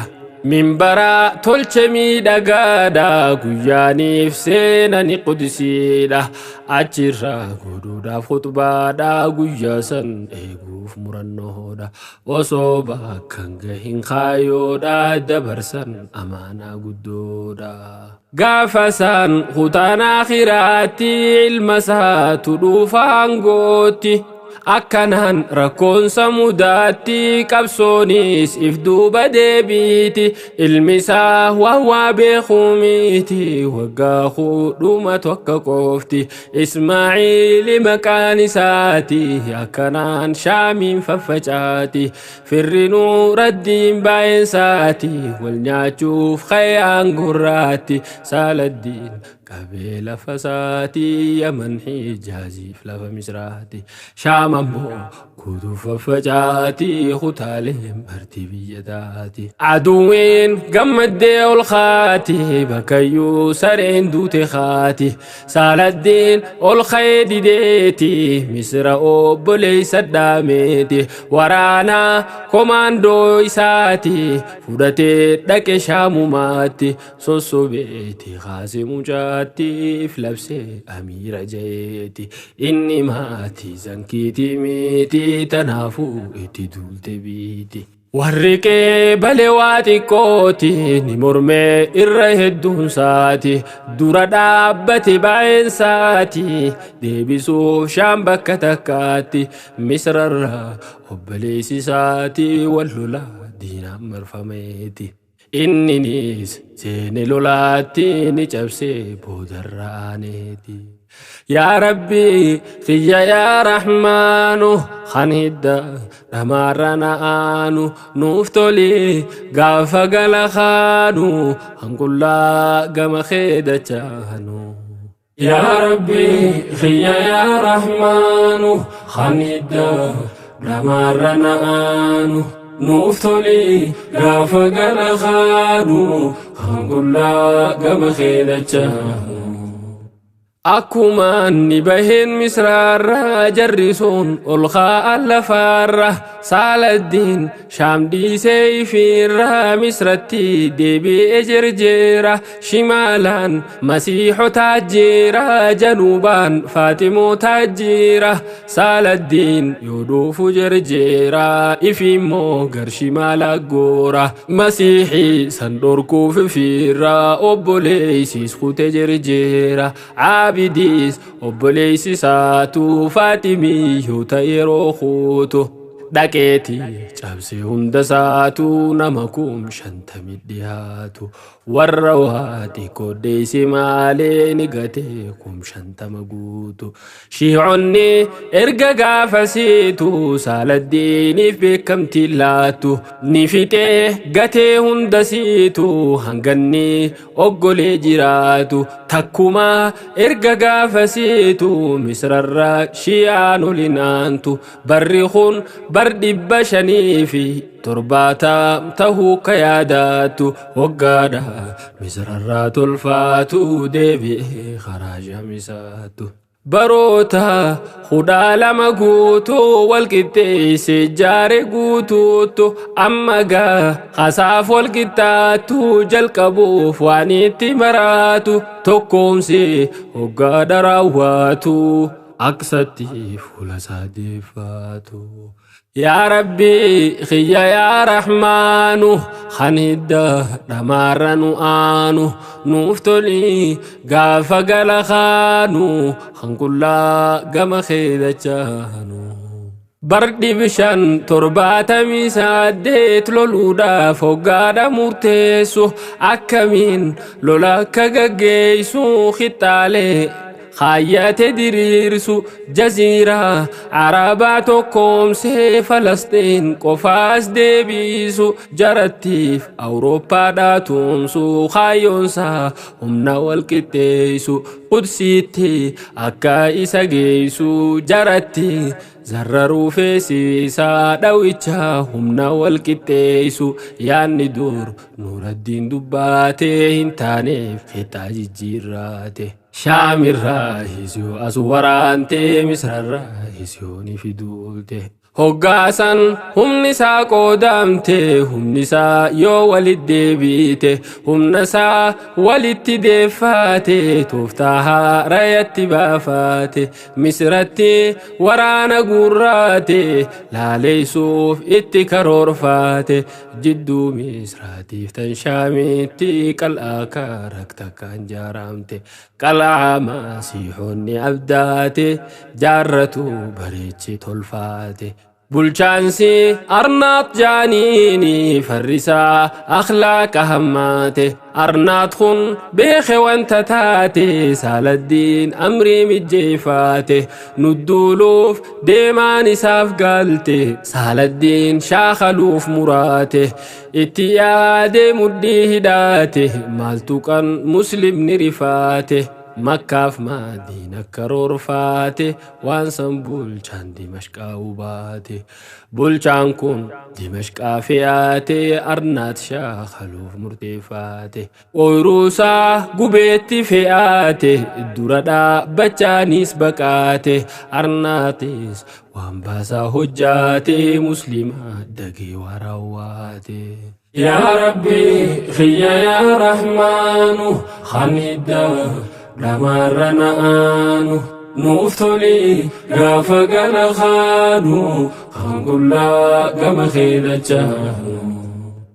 Minbaraa tolche miidhagaadha guyyaaniif seenani qudsiidha. Achirraa godhuudhaaf khutbaadha guyyaa san eeguuf murannoodha. Osoo bakka hin gahin kaayyoodha dabarsan amaanaa guddoodha. Gaafa san kutaan akhiraatti ilma isaatu dhuufaan gootti. Akkanaan rakkoonsa mudaatti qabsoonis if duuba deebiiti. Ilmi isaa waan waa beekuu miti waggaa kudhuma tokko qofti. Ismaaciili maqaan isaati akkanaan Shaamiin faffacaati. Firri Nuuraddiin baay'eensaati wal nyaachuuf khayyaan gurraatti. Saaladdiin qabee lafa isaati Yaman Hijaaziif lafa Misraati. Shaam ammoo guutuu faffacaati kutaalee marti biyya taati. Aduwwiin gammaddee ol kaati bakkayyuu sareen duute kaati. Saaladdiin ol ka'ee dideeti Misra obboleessa dhaameeti. Waraana komaandoo isaati fudhatee dhaqe Shaamumaatti. Sossobeeti kaasee mucaattiif labsee amiira jeeti. Inni maatii zankiitii miti tanaafuu itti duulte biiti. Warri qeebale waa xiqqooti ni mormee irra hedduunsaati. Dura dhaabbate baay'eensaati deebisuuf Shaam bakka takkaatti. Misrarraa obboleessi isaati wal lolaa diinaan marfameeti. Inninis seene lolaatti ni cabsee boodarra aaneeti. Yaa Rabbi kiyya yaa Rahmaanu, kan hidda dhamaarra na'aanu, nuuf toli gaafa gala kaanu, hanqullaa gama kee dachaanu. Yaa Rabbi kiyya yaa Rahmaanu, kan hidda dhamaarra na'aanu, nuuf toli gaafa gala kaanu, hanqullaa gama kee dachaanu. Akkuma inni baheen Misraarra, jarri sun ol kaa'an lafaarra. Saaladdiin Shaam dhiisee ifiirra Misratti deebi'ee jirjeera. Shimaalaan Masiixotaa jira, januubaan Faatimotaa jira. Saaladdiin yoo dhufu jirjeera, ifiimmoo gar shimaala goora. Masiixii san dhorkuuf ifiirra obboleeysis kute jirjeera. Aabidiis obboleeysi isaatu Faaximiyyoota yeroo kuutu dhaqeeti cabse hunda isaatu, nama 50,000 dhiyaatu. Warra waa xiqqoo deeysi maalee ni gate 50,000 guutu. Shiiconni erga gaafasiitu Saaladdiiniif beekamtii laattu, ni fixee gatee hunda siitu hanganni oggolee jiraatu. Takkuma erga gaafasiitu Misrarra Shi'aan olinaantu. Barri kun bar 570 tahuu ka yaadaattu waggaadha. Misrarraa tolfaatu deebi'ee karaa Shaamisaattu. Baroota 12 guutuu walqixxeesse jaare guutuuttu, amma gaa hasaaf walqixxaattu jalqabuuf waan itti maraatu. Tokkoomsi hoggaadha raawwatu Aqsatti fuula isaa deeffaatu. Yaa Rabbi kiyya yaa Rahmaanu, kan hidda dhamaarra nu aanu, nuuf toli gaafa gala kaanu, kan qullaa gama kee dachaanu. Bar 578 loluudhaaf hoggaadha murteessu, akkamiin lola akka gaggeessu qixxaalee kaayyate diriirsu. Jaziiraa Arabaa tokkoomsee Falastiin qofaas deebisu, jarattiif Awurooppaadhaa tumsu. Kaayyoonsaa humna walqixxeessu, Qudsiitti akka isa geessu jaratti zarraruu feesisaa dhawicha humna walqixxeessu. Yaanni dur Nuuraddiin dubbaatee hin taaneef fixaa jijjiirraate. Shaamirraa hisiyoo as waraantee, Misrarraa hisiyoo ni fiduulte. Hoggaasan humni isaa qoodamte, humni isaa yoo walit deebite, humna isaa walitti deeffaate, tooftaa haarayatti baafaate, Misratti waraana guurraate, laaleessuuf itti karoorfaate. Jidduu Misraatiif tan Shaamitti qal'aa karaktakkaan jaaramte. Qal'aa Masiihonni abdaate jaarratu bareechi tolfaate. Bulchaansi Arnaat jaaniini farrisaa akhlaaqa hammaate. Arnaat kun beeke wanta taate, Saaladdiin amrii mijjeeffaate. Nudduuluuf deemaan isaaf galte, Saaladdiin shaakaluuf muraate. Itti yaade mudhii hidhaate, maaltu kan Muslimni rifaate. Makkaaf Madiina karoorfaate, waan san bulchaan Dimashqaa hubaate. Bulchaan kun Dimashqaa fe'aate, Arnaat shaakaluuf murteeffaate. Ooyiruusaa gubeetti fe'aate, dura dhaabbachaanis baqaate. Arnaatis waan baasaa hojjaate, Muslima dagee waraawwaate. Yaa Rabbi kiyya yaa Rahmaanu, kan hidda dhamaarra na'aanu, nuuf toli gaafa gala kaanu, kan qullaa gama kee dachaanu.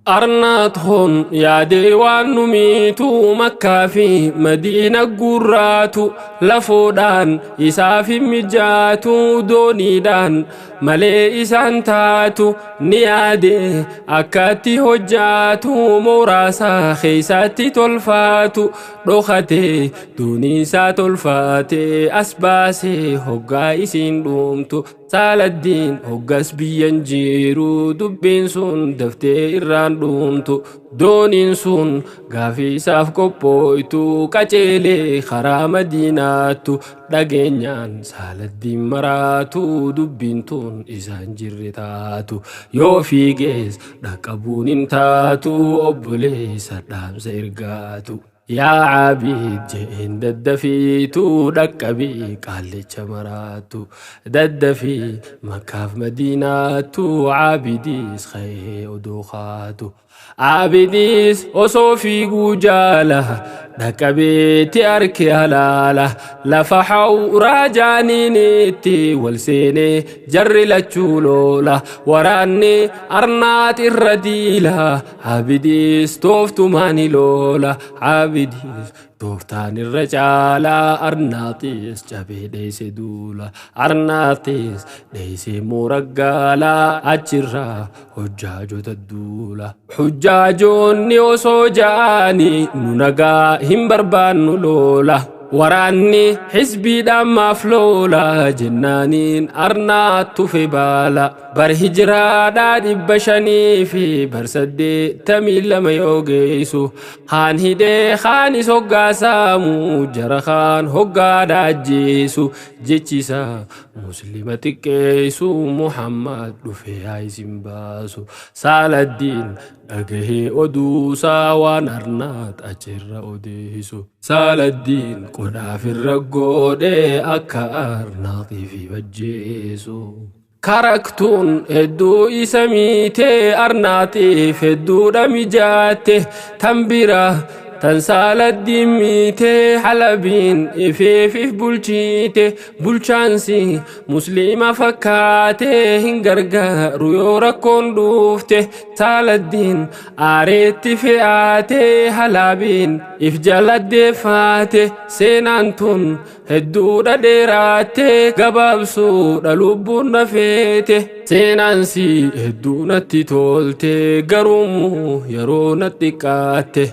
Arnaat hon yaadee waan nu miitu Makkaa fi Madiina gurraatu lafoodhaan isaaf hin mijaatu dooniidhaan malee isaan taatu ni yaade akkatti hojjaatu mooraasaa keeysatti tolfaatu dhokate dooniisaa tolfaate as baasee hoggaa isiin dhumtu. Saaladdiin hoggas biyyan jiru dubbiin sun daftee irraan dhumtu dooniin sun gaafii isaaf qophooytu qaceelee karaa Madiinaattu dhageenyaan Saaladdiin maraatu dubbiin tun isaan jirre taatu yoo fiigees dhaqqabuun hin taatu obboleessa dhaamsa ergaatu. Yaa Abid jeen daddafiitu dhaqqabii qaallicha maraatu daddafii Makkaaf Madiinaattu Abidiis ka'ee odoo kaatu. Abidiis osoo fiiguu jaala dhaqqabeetti arke halaala lafa hawraa jaaniinitti wal seenee jarri lachuu loola waraanni Arnaat irra diila Abidiis tooftumaani loola Abidiis tooftaan irra caalaa Arnaatis cabee dheeyse duula Arnaatis dheeyse mooragaalaa achirraa hojjaajota duula. Hujjaajoonni osoo ja'anii nu nagaa hin barbaannu loola. Waraanni xisbiidhaan maaf loola jennaaniin Arnaat tufe baala. Bar hijiraadhaa 582 yoo geessu haan hidhee haanis hoggaa saamu jara kaan hoggaadhaa ajjeesu jechisa muslima xiqqeessu Muhammad dhufee haa isin baasu. Saaladdiin dhagahee oduusaa waan Arnaat achirra odeessu. Saaladdiin qodhaaf irra godhee akka Arnaaxiif bajjeesu. Karaktuun hedduu isa miitee Arnaatiif hedduudha mijaatte tan bira tan Saaladdiin miitee Halabiin ifeefif bulchiite bulchaansi muslima fakkaatee hin gargaaru yoo rakkoon dhuufte Saaladdiin aareetti fe'aatee Halabiin if jaladdeeffaate seenaan tun hedduudha dheeraatte gabaabsuudha lubbuun na feete seenaansi hedduu natti tolte garuummoo yeroo natti qaatte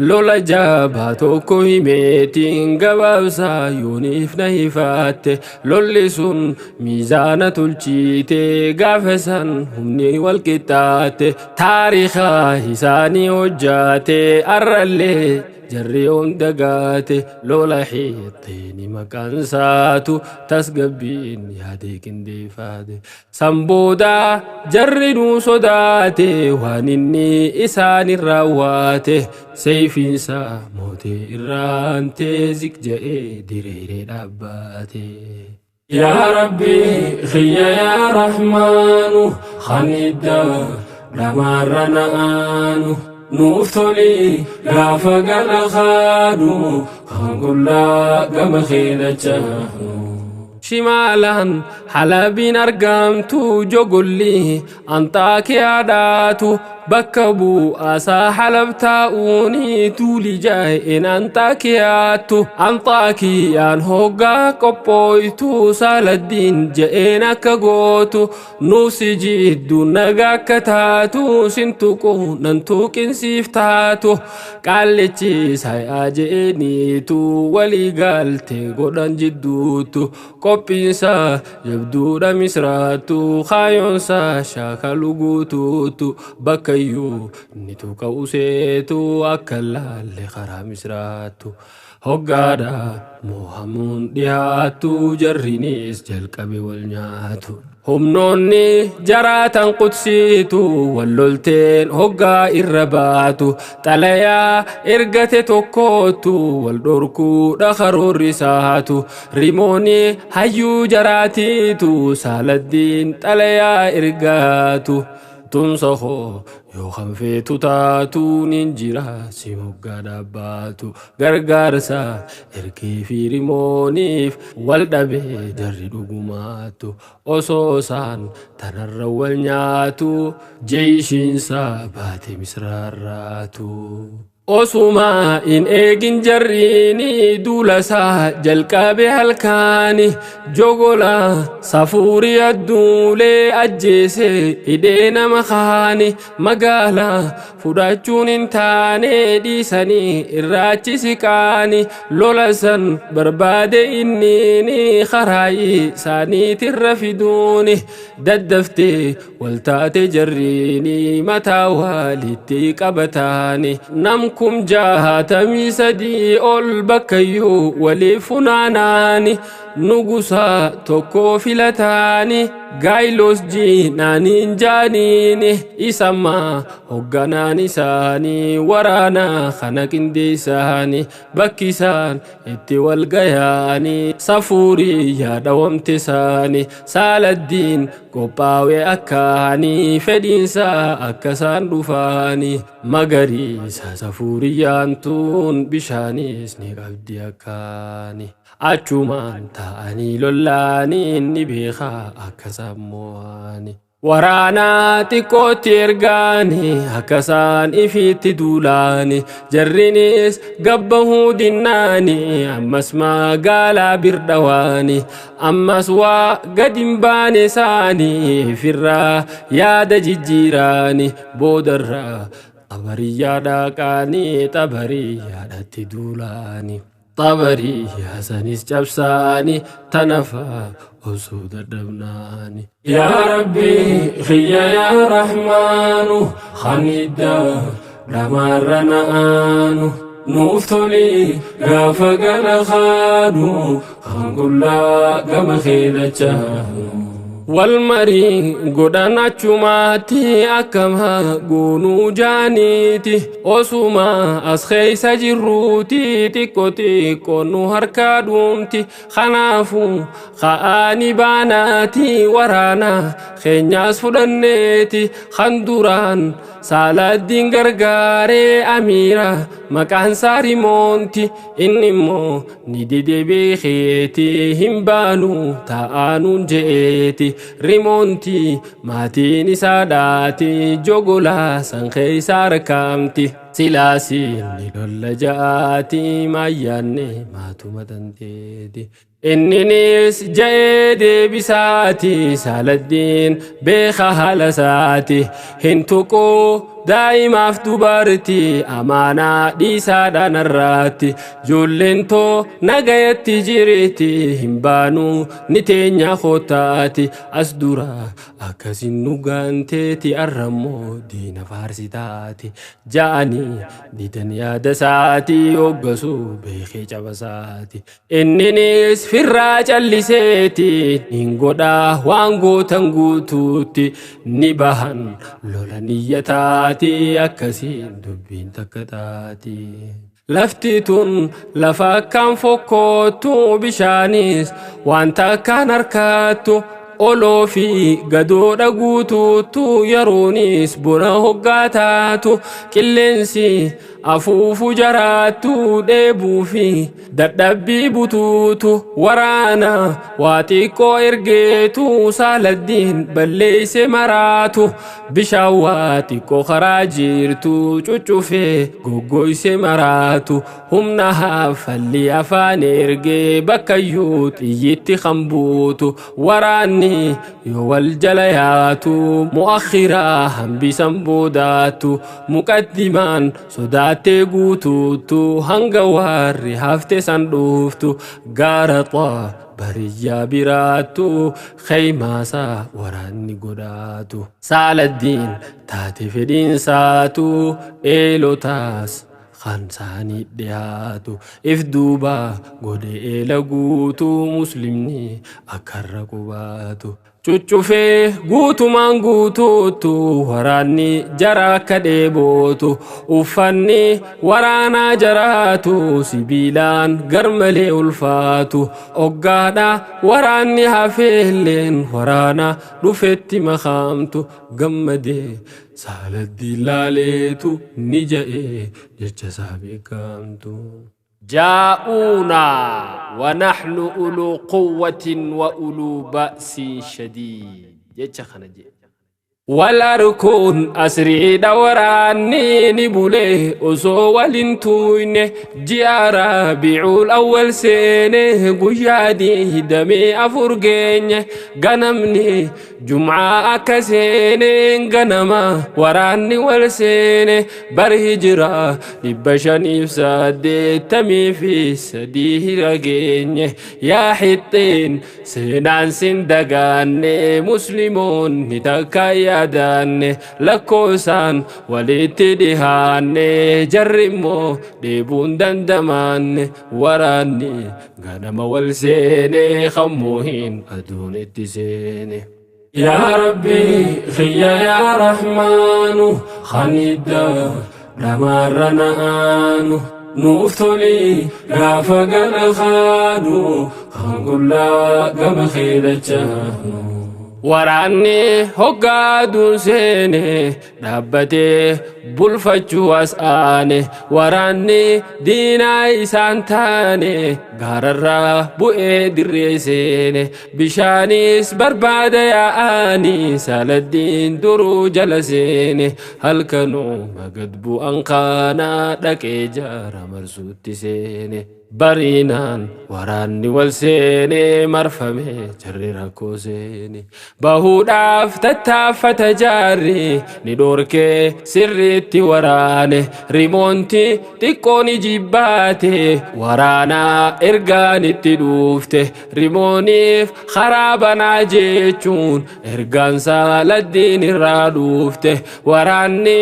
lola jabaa tokko himeetiin gabaabsaa yooniif na hifaatte lolli sun miizaana tolchiite gaafa san humni wal qixxaatte taariika isaanii hojjaate arrallee jarri yoon dagaate lola xiixxiini maqaan saatu tasgabbiin yaadee qindeeffaate san boodaa jarri nuu sodaate waan inni isaan irraa waate seeyfiinsa mootee irraantee ziq je'ee diriiree dhaabbaate. Yaa Rabbi xiyya yaa Rahmaanu khanidda dhamaarra na'aanu nuuf toli gaafa gara kaanu kan qullaa gama keedachanu. Shimaalaan Halabiin argamtu jogolli Anxaakiyaadhaatu bakka bu'aasaa Halab taa'uuni tuuli jaa'een Anxaakiyaattu Anxaakiyaan hoggaa qophooytu Saaladdiin je'een akka gootu nuufsi jiddu nagaa akka taatu sin tuqu nan tuqinsiif taatu qaallichi saayyaa je'eeniitu walii galte godhan jidduutu qophiinsa jabduudha Misraattu kaayoonsa shaakalu guutuutu bakka iyyuu ni tuqa useetu akka laalle karaa Misraattu. Hoggaadha moohamuun dhiyaattu jarrinis jalqabe wal nyaatu. Humnoonni jaraatan qudsiitu wal lolteen hoggaa irra baatu xalayaa ergate tokkootu wal dhorkuudha karoorri isaatu rimoonni hayyuu jaraatiitu Saaladdiin xalayaa ergaatu. Tumsa koo yoo kan feetu taatu nin jira si moggaa dhaabbaatu. Gargaarsa ergee fi rimooniif wal dhabee jarri dhugumaatu. Osoo isaan tanarra wal nyaatu jeeshiinsa baate misraarraatu. Osuma in eegin jarriini duulasaa jalqabe halkaani jogola safuuri adduulee ajjeese hidhee nama kaani magaalaa fudhachuun hin taane dhiisanii irraachi siqaani lola san barbaade inniini karaayi isaaniitirra fiduuni daddaftee waltaate jarriini mataa walitti qabataani nam kum 63 ol bakkayyuu waliif funaanaani nugusa tokko filataani gaayilos jiinaaniin jaaniini isamma hogganaan isaanii waraana kana qindeessaani bakki isaan itti wal gayaani safuurii yaadawamte isaani saaladdiin qophaa'e akkaanii fedhiinsaa akka isaan dhufaani magariisa safuuriyyaan tun bishaanis ni qabdi akkaani. Achumaan ta'anii lollaanii ni beekaa akka isaan mo'ani. Waraana xiqqootti ergaani akka isaan ifiitti duulaani jarrinis gabbahuu dinnaani ammas magaalaa birdhawaani ammas waa gadi hin baane isaanii firraa yaada jijjiiraani boodarraa xabariyyaa dhaqaanii xabariyyaadhatti duulaani. Xabariyyaa sanis cabsaani tanafa osoo dadhabnaani. Yaa Rabbi xiyya yaa Rahmaanu khanidda dhamaarra na'aanu nuuf toli gaafa gara kaanu kan qullaa gama keedachaanu. Walmarii godhan achumaatti akkama goonuu jaaniiti osuma as keessa jirruuti xiqqo xiqqoon nu harkaa dhuumti kanaafu ka'aani baanaati waraana keenyaas fudhanneeti kan duraan saaladdiin gargaaree amiira maqaan isaa rimoonti inni immoo ni dide beekeeti hin baanu taa'aanuun je'eeti. Rimoonti maatiin isaa dhaati jogolaa san keessa argamti. Silaasiin ni lolla ja'aati maayyaanne maatuma tanteeti. Inninis ja'ee deebisaati saaladdiin beeka haala isaati hin tuquu daa'imaaf dubartii amaanaa dhiisaadhaan irraatti ijoolleen too nagayatti jirti hin baanuu ni teenya kootaati as dura akkasin nu gaanteeti arrammoo diina faarsitaati ja'anii didan yaada isaati hoggasuu beekee cabasaati inninis firraa calliseeti hin godhaa waan gootan guutuutti ni bahan lola niyyataa akkasiin dubbiin takka taati. Lafti tun lafa akkaan fokkootu bishaanis wanta akkaan harkaattu oloo fi gadoodha guutuuttu yeroonis bona hoggaa taatu qilleensi afuufu jaraattu dheebuu fi dadhabbii butuutu waraana waa xiqqoo ergeetu saaladdiin balleeyse maraatu bishaan waa xiqqoo karaa jirtu cuccufee goggoyse maraatu humna haafalli afaan ergee bakkayyuu xiyyitti kan buutu waraanni yoo wal jala yaatu mu'akhiraa hambisan boodaatu muqaddimaan sodaattee guutuutu hanga warri hafte san dhuuftu gaara bariyyaa biraattu keeymaasaa waraanni godhaatu saaladdiin taate fedhiinsaatu eelotaas kan saanii dhiyaatu if duuba godhe eela guutuu muslimni akkarra qubaatu. Cuccufee guutumaan guutuutu waraanni jara akka dheebootu uffanni waraanaa jaraatu sibiilaan garmalee ulfaatu oggaadha waraanni hafeelleen waraana dhufetti makaamtu gammadee saaladdiin laaleetu ni ja'ee jecha isaa beekamtu. جاءونا ونحن أولو قوة وأولو بأس شديد يتشخنجي والأركون أسري دوراني نبولي أسو والنتوين جيارة بيعو الأول سنة قيادي دمي أفرقين غنمني جمعة أكسين غنما وراني والسين برهجرة لبشاني فسادي تمي في سديه رقين يا حتين سنان سندقاني مسلمون نتكايا yaadaanne lakkoofsaan walitti dhihaanne jarri immoo dheebuun dandamaanne waraanni ganama wal seene kammuhin aduun itti seene. Yaa Rabbi xiyya yaa Rahmaanu khaniidda dhamaarra na'aanu nuuf toli gaafa gara kaanu kan qullaa gama keedachaanu. Waraanni hoggaa seene dhaabbatee bulfachuu as aane waraanni diinaa isaan taane gaararraa bu'ee dirree seene bishaanis barbaada yaa'anii saladdiin duruu jala seene halkanuu magad bu'an kaanaa dhaqee jaara marsuutti seene. Barinaan waraanni wal seene marfame jarri rakkoo seene bahuudhaaf tattaaffata jaarri ni dhorkee sirriitti waraane rimoonti xiqqoon jibbaate waraanaa ergaan itti dhuufte rimooniif karaa banaa jechuun ergaan saaladdiin irraa dhuufte waraanni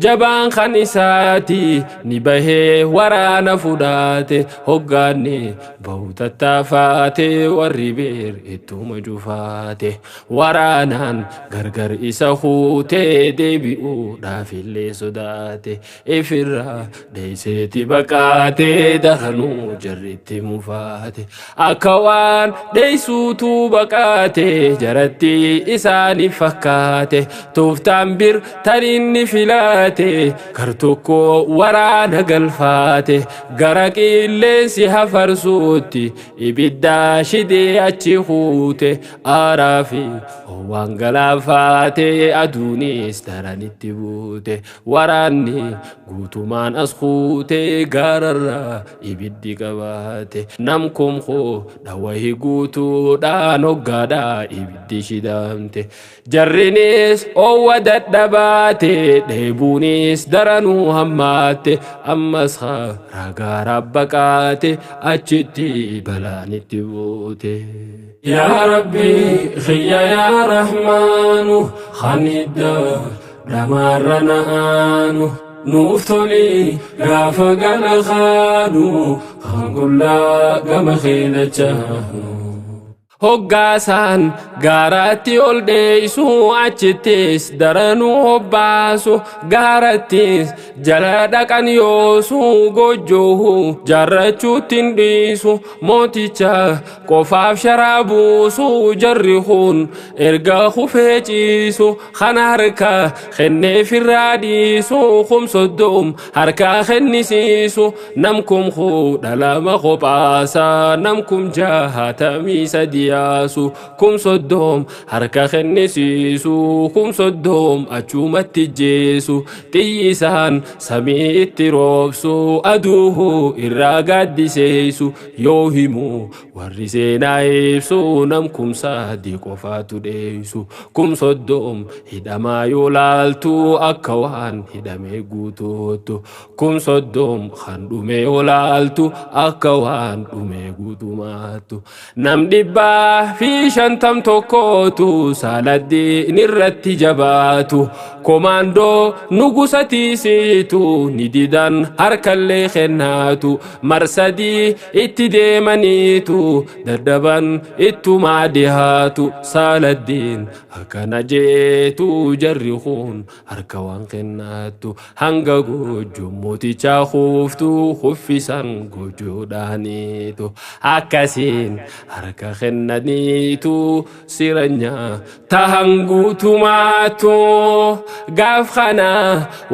jabaan kan isaati ni bahee waraana fudhaate. Hoggaanni bahu tattaafaate warri beer ittuma cufaate waraanaan gargar isa huutee deebi'uudhaaf illee sodaate ifirraa dheeyseeti baqaate daranuu jarritti mufaate akka waan dheeysuutu baqaate jaratti isaaniif fakkaate tooftaan bir tan inni filaate gar tokko waraana galfaate gara qillee si hafarsuutti ibidda shidee achi huute aaraa fi waan galaafaate aduunis daranitti buute waraanni guutumaan as huute gaararraa ibiddi qabaate nam kumkoo dhawahi guutuudhaan hoggaadhaa ibiddi shidamte jarrinis oowwa dadhabaate dheebuunis daranuu hammaatte ammas ragaa rabbaqaate achitti balaan itti buute. Yaa Rabbi xiyya yaa Rahmaanu khaniidda dhamaarra na'aanu nuuf toli gaafa gara kaanu kan qullaa gama keedachaanu. Hoggaasaan gaaratti ol dheeysu achittis daranuu hobbaasu gaarattis jala dhaqan yoosu gojjoohu jaarrachuutti hin dhiisu mooticha qofaaf sharaa buusu jarri kun erga kufee ciisu kana harka kenneefirraa dhiisu kum soddom harka kennisiisu nam kum 12 kophaasa nam kum 63 yaasu kum soddom harka kennisiisu kum soddom achumatti jeesu xiyyi isaan samii itti roobsu aduuhu irraa gaaddiseessu yoo himu warri seenaa ibsu nam kum 3 qofaatu dheeysu kum soddom hidhamaa yoo laaltu akka waan hidhamee guutuuttu kum soddom kan dhume yoo laaltu akka waan dhume guutumaattu nam dhibba 151tu Saladdiin irratti jabaatu. Komaandoo nugusa tiisitu ni didan harkallee kennaatu. Marsadii itti deemaniitu dadhaban ittumaa dhihaatu. Saladdiin akkana jeetu jarri kun harka waan kennaatu. Hanga goojjoo mootichaa kuuftu kuffisan gojoodhaaniitu. Akkasiin harka kennaniitu siranya tahan guutumaatu. Gaaf kana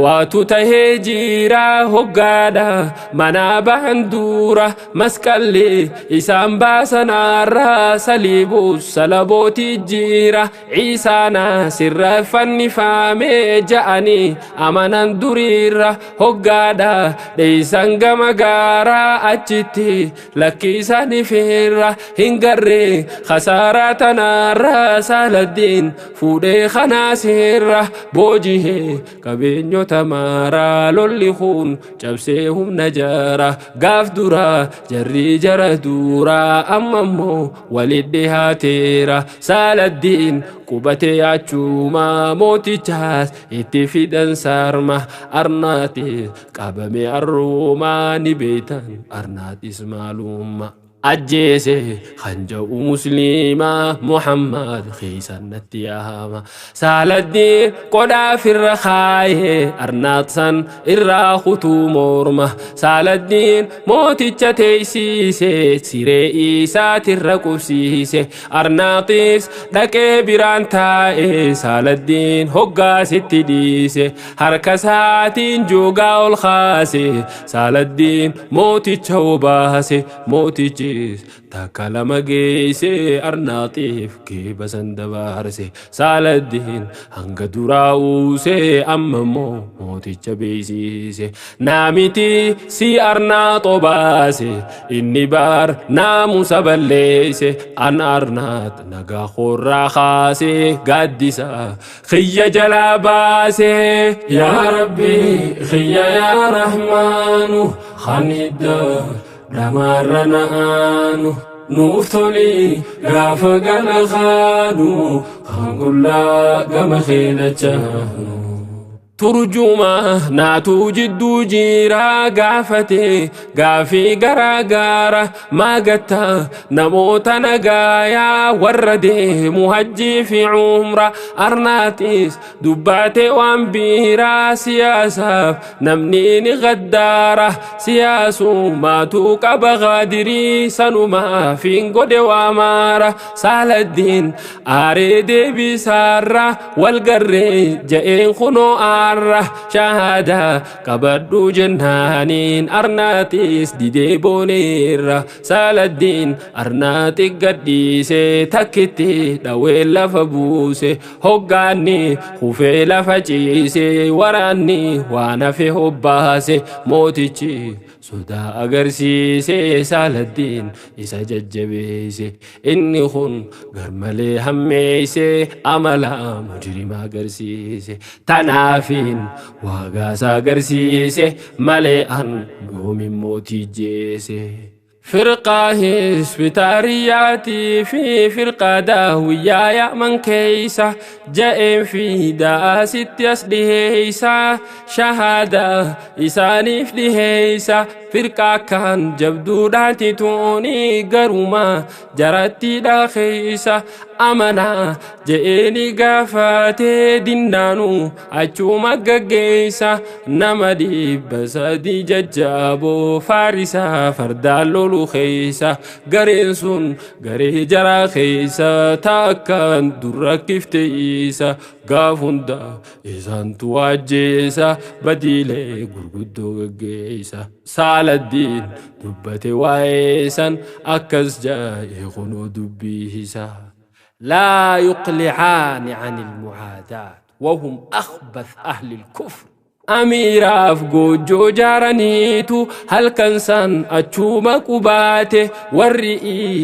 waatu tahee jira hoggaadha manaa bahan dura masqalli isaan baasanaarra saliibus salabooti jira. Ciisaana sirra fannifame ja'anii amanan duriirra hoggaadha dheeysan gama gaaraa achitti lakkiisanii feerra hin garree khasaaraa tanaarra Saladdiin fuudhee kanaa seerra boojihee qabeenyota maaraa lolli kun cabsee humna jara gaaf dura jarri jara duraa amma immoo walit dhihaateera. Saladdiin qubatee achuma mootichaas itti fidan sarma Arnaatis qabame arruumaa ni beeytan Arnaatis maalumma. Ajjeese hanja'u musliimaa Muhammad keessannatti yaama. Saladdiin qodhaa firra kaayee Arnaat san irraa kutuu morma. Saladdiin mooticha teessise siree isaatirra qubsiise. Arnaatis dhaqee biraan taa'e Saladdiin hoggaasitti dhiise. Harka isaatiin joogaa ol kaase Saladdiin mooticha obaase. Mootichi takka lama geesse Arnaaxiif geeba san dabarse. Saladdiin hanga duraa uuse amma immoo mooticha beeksise. Naamiti si Arnaaxoo baase inni baar naamusa balleesse. An Arnaax nagaa korraa kaase gaaddisa xiyya jalaa baase. Yaa Rabbi xiyya yaa Rahmaanu kan idda dhamaarra na'aanu nuuf toli gaafa gala kaanu kan qullaa gama keelachaanu. Turjuma naatu jidduu jira gaafate gaafii garaa gaara maagatta namoota nagaayaa warra deemu hajjii fi umra. Arnaatis dubbaate waan biiraa siyaasaaf namni ni gaddaara siyaasumaatu qaba qaadirii sanumaaf hin godhe waa maara. Saladdiin aaree deebisaarra wal garree ja'een kunoo aarra shahaadaa qabadhu jennaaniin Arnaatis didee booneerra. Saladdiin Arnaaxi gadhiise takkitti dhawee lafa buuse. Hoggaanni hufee lafa ciise waraanni waan hafe hobbaase. Mootichi sodaa agarsiise Saladdiin isa jajjabeesse. Inni kun garmalee hammeesse amala mujrima agarsiise. Tanaafiin waagaasa agarsiise malee an yoomin mootii jeese. Firqaa hisbitaariyaatii fi firqaa daawwiyyaa yaaman keeysa ja'een fi daasitti as dhiheeysa shahaadaa isaaniif dhiheeysa. Firqaa kan jabduudhaati tuuni garuma jaratti keeysa amanaa je'eeni gaafatee dinnaanu achuma gaggeeysa. Nama 300 jajjaaboo faarisaa fardaan lolu keeysa gareen sun garee jaraa keeysa takkaan durra kifte isa gaaf hunda isaantu ajjeesa badiilee gurguddoo gaggeeysa. Saladdiin dubbate waa'ee san akkas jaa'e kunoo dubbii isaa. لا يقلعان عن المعاداة وهم أخبث أهل الكفر. Amiiraaf goojjoo jaaraniitu halkan san achuma qubaate warri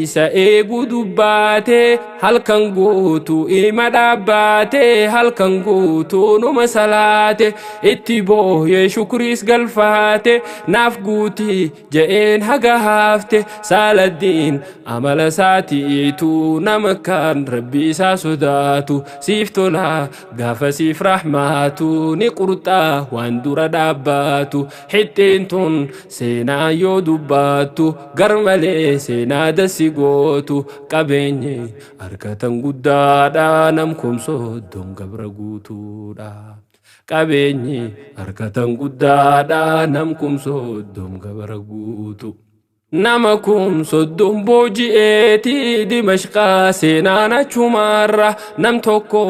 isa eegu dubbaate. Halkan guutuu ima dhaabbaate, halkan guutuu numa salaate, itti booyee shukriis galfaate, naaf guutii je'een haga hafte. Saaladdiin amala isaatiitu nama kan Rabbi isaa sodaatu, siif tola gaafa siif rahmaatu, ni qurxaa waan dura dhaabbaatu. Hixxiin tun seenaa yoo dubbaattu garmalee seenaa dassi gootu. Qabeenyi harkatan guddaadha, nam kumsooddoon gabra guutuudha. Qabeenyi harkatan guddaadha, nam kumsooddoon gabra guutu. Nama 30,000 booji'eeti Dimashqaa seenaan achumarra, nam tokko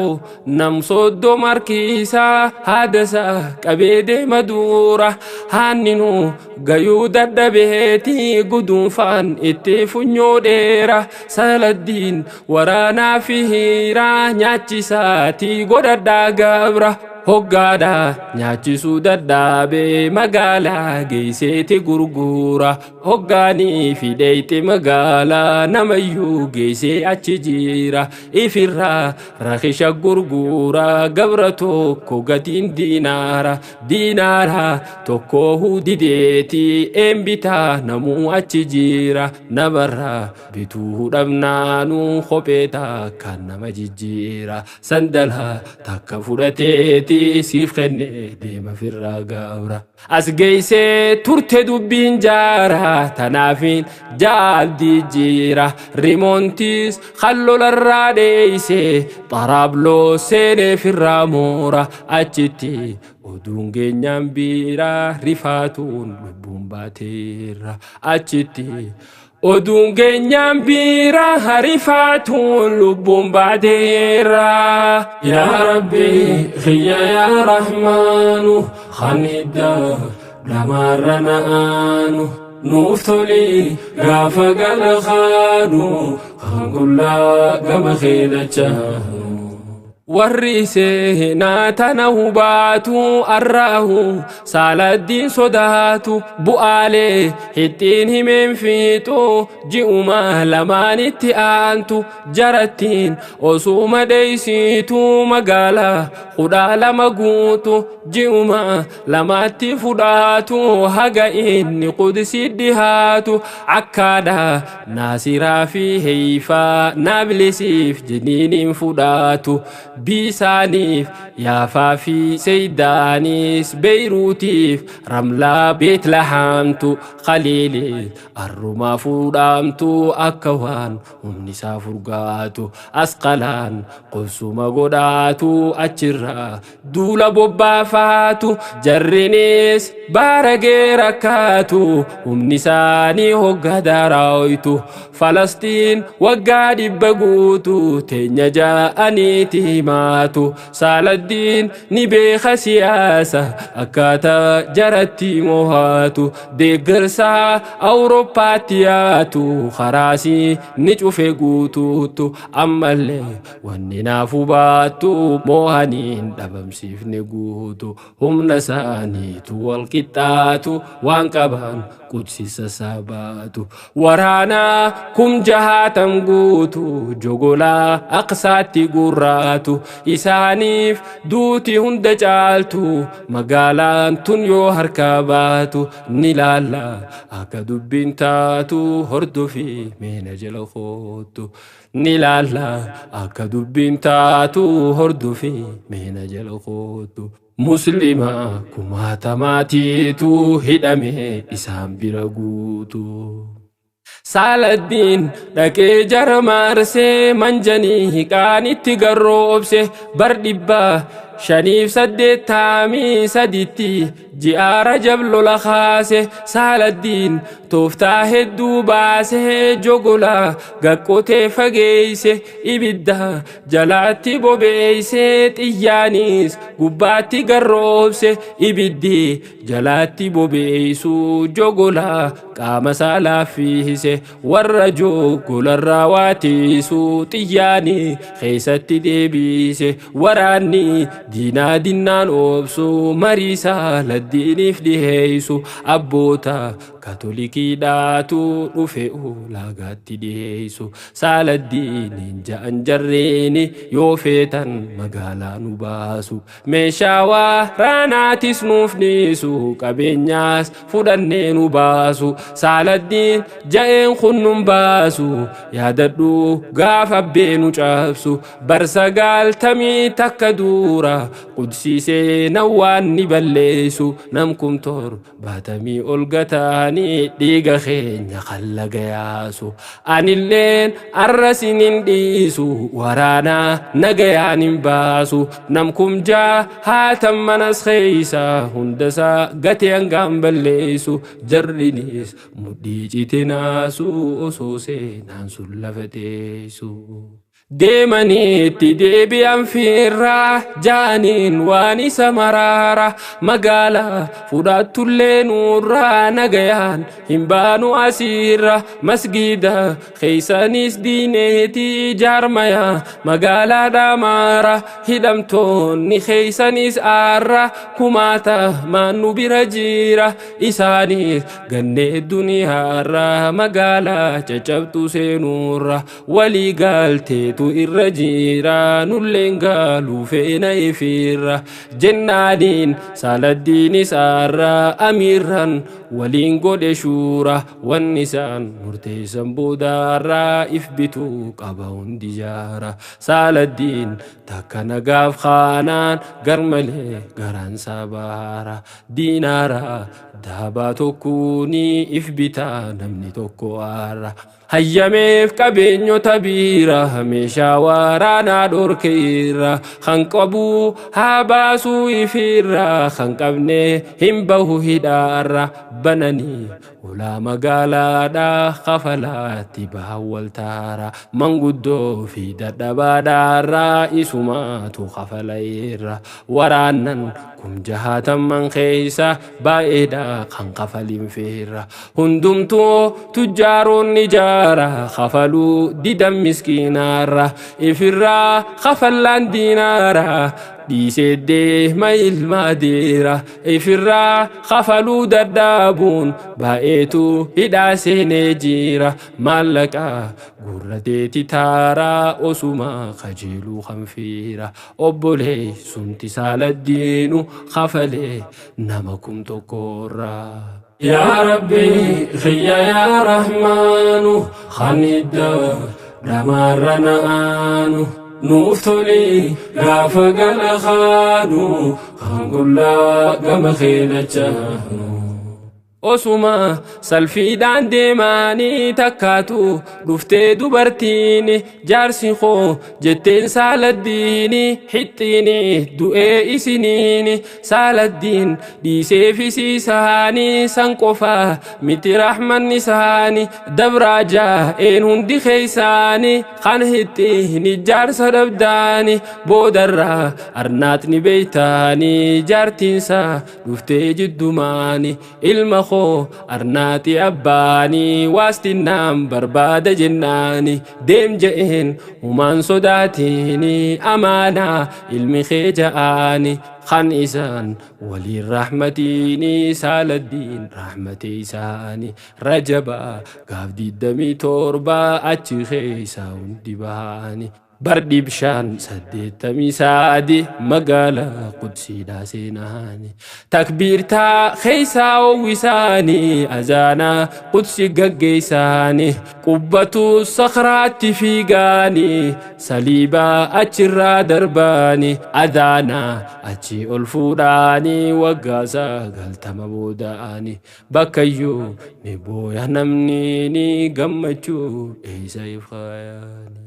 nam 30 harkisaa haadasaa qabee deema duura. Haanninu gayuu dadhabeeti guduunfaan itti funyoo dheera. Saladdiin waraanaa fi hiiraa nyaachisaatii godhadhaa gabra. Hoggaadha nyaachisuu dadhaabee magaalaa geesseeti gurgura. Hoggaanii fidheeyti magaalaa namayyuu geessee achi jira. Ifirraa rakisha gurgura, gabra tokko gatiin diinaara. Diinaara tokko hudideeti eenbitaa namuu achi jira. Namarraa bituu dhabnaanuu kophee takka nama jijjiira. Sandala takka fudhateeti siif kenne deema firraa gabra. As geessee turte dubbiin jaara, tanaafin jaaldi jira. Rimoontis kallolarraa dheeyse, xaraabloo seenee firraa moora. Achitti oduun geenyaan biira, rifaatuun lubbuun baateerra. Achitti oduun geenyaan biira, rifaatuun lubbuun baateerra. Yaa Rabbi xiyya, yaa Rahmaanu, kan idda dhamaarra na'aanu, nuuf toli gaafa gala kaanu, kan qullaa gama keedachaanu. Warri seenaa tana hubaatu arraahu Saaladdiin sodaatu. Bu'aalee hixxiin himeen fiixu, ji'uma lamaanitti aantu jarattiin osuma dheeysitu magaalaa 12 guutu ji'uma lamaatti fudhaatu haga inni Qudsi dhihaatu. Akkaadha Naasiraa fi Heeyfaa Naablisiif Jeniiniin fudhaatu, Biisaaniif Yaafaa fi Seydaanis, Beeyruutiif Ramlaa Beetlahaamtu, Khaliiliif arrumaa fuudhaamtu akka waan humni isaa furgaatu. Asqalaan qubsuma godhaatu, achirraa duula bobbaafaatu. Jarrinis baaragee rakkaatu, humni isaanii hogga daraawoytu. Falastiin waggaa 100 guutu teenya ja'aniiti himaatu. Saaladdiin ni beeka siyaasa akkaataa jaratti mohaatu, deeggarsaa Awurooppaatti yaatu karaasii ni cufe guutuutu. Ammallee wanni naafu baattu moohaniin dhabamsiifne guutu, humna isaaniitu wal qixxaatu, waan qaban Qudsisa sabaatu. Waraanaa 60,000 guutu jogolaa Aqsaatti gurraatu, isaaniif duuti hunda caaltu magaalaan tun yoo harkaa baatu. Ni laalla akka dubbiin taatu, hordofi meena jala koottu. Ni laalla akka dubbiin taatu, hordofi meena jala koottu. Muslima kumaatamaatiitu hidhame isaan bira guutu. Saaladdiin dhaqee jara maarsee manjanii qaanitti garroobse, bar 583tti ji'a Rajab lola kaase. Saaladdiin tooftaa hedduu baasee jogola gaqqotee fageeyse, ibidda jalaatti bobeeyse, xiyyaanis gubbaatti garroobse. Ibiddi jalaatti bobeeysu jogola qaama isaa laaffise, warra jogolarraa waatiisu xiyyaani keessatti deebise. Waraanni Diinaa dinnaan oobsu marii Saaladdiiniif dhiheeysu. Abboota Katolikiidhaatu dhufe ulaagaatti dhiheeysu. Saaladdiiniin ja'an jarreeni yoo feetan magaalaa nu baasu. Meeshaa waraanaatis nuuf dhiisu, qabeenyaas fudhannee nu baasu. Saaladdiin ja'een kun nun baasu, yaadadhu gaafa abbee nu cabsu. Bar 91 dura qudsiisee nawwaan ni balleessu. Namkum 70 ol gataanii dhiiga keenya kallaga yaasu. Anilleen arrasin hin dhiisu, waraanaa nagayaan hin baasu. Namkum 60 manas keeysa hundasaa gatee hangaan balleessu. Jarrinis mudhii cite naasu osoo seenaan sun lafa teessu. Deemaniitti deebi'an fiirraa jaaniin waan isa maraara. Magaalaa fudhattullee nurraa nagayaan hin baanu asiirra. Masgiida keeysanis diineetii jaarmayaa magaalaa dhamaara. Hidhamtoonni keeysanis aarra kumaata maannu bira jira. Isaanis gannee duniyaarra magaalaa caccabtu seenuurra. Walii galteetu irra jira nulleen gaaluu feena ifirra. Jennaaniin Saaladdiinis aarra amiirran waliin godhe shuura. Wanni isaan murteessan boodaarra if bituu qaba hundi jaara. Saaladdiin takka nagaaf kaanaan garmalee garaan sabaara. Diinaara daabaa tokkuuni if bitaa namni tokko aara. Hayyameef qabeenyota biira meeshaa waraanaa dhorkeerra. Kan qabu haa baasuu ifirra, kan qabne hin bahu hidhaarra. Bananii ulaa magaalaadhaa kafalaatti bahan waltaara. Manguddoo fi dadhabaadhaarra isumaatu kafalayeerra. Waraannan 60,000 keeysa baay'eedha kan kafalin feerra. Hundumtuu tujjaaroonni jaara kafaluu didan miskiinaarra. Ifirraa kafallaan diinaara dhiisee deema ilmaa deera. Ifirraa kafaluu dadhabuun baay'eetu hidhaa seenee jira. Maallaqa gurrateeti taaraa osuma kajeeluu kan fiira. Obboleessumti Saaladdiinu kafalee nama 1000rraa. Yaa Rabbi xiyya yaa Rahmaanu kan idda dhamaarra na'aanu. Nuuf toli gaafa gala kaanu kan qullaa gama keelachaanu. Osuma salfiidhaan deemanii takkaatu dhuftee dubartiin jaarsi koo jetteen Saaladdiini hixxiini du'ee isiniini. Saaladdiin dhiisee fisiisaanii san qofaa miti rahmanni isaanii dabraa jaa'een hundi keeysaanii kan hixxiini jaarsa dhabdaani. Boodarraa arnaatni beeytaanii jaartiinsaa dhuftee jiddumaani ilma koo arnaati abbaanii waastinnaan barbaada jennaani. Deem je'een humaan sodaatiini amaanaa ilmi kee ja'aani. Kan isaan waliin rahmatiini Saaladdiin rahmate isaani. Rajaba gaaf 27 achi keeysa hundi bahani. Bardi bishaan 83 magaalaa Qudsiidhaa seenaani. Takbiirtaa keeysaa howwisaanii azaanaa Qudsi gaggeeysaani. Qubbatu sakraatti fiigaani saliibaa achirraa darbaani. Adaanaa achi ol fuudhaani waggaa 90 booda'ani. Bakkayyuu ni booya namni ni gammachuu eeysa ifaayaani.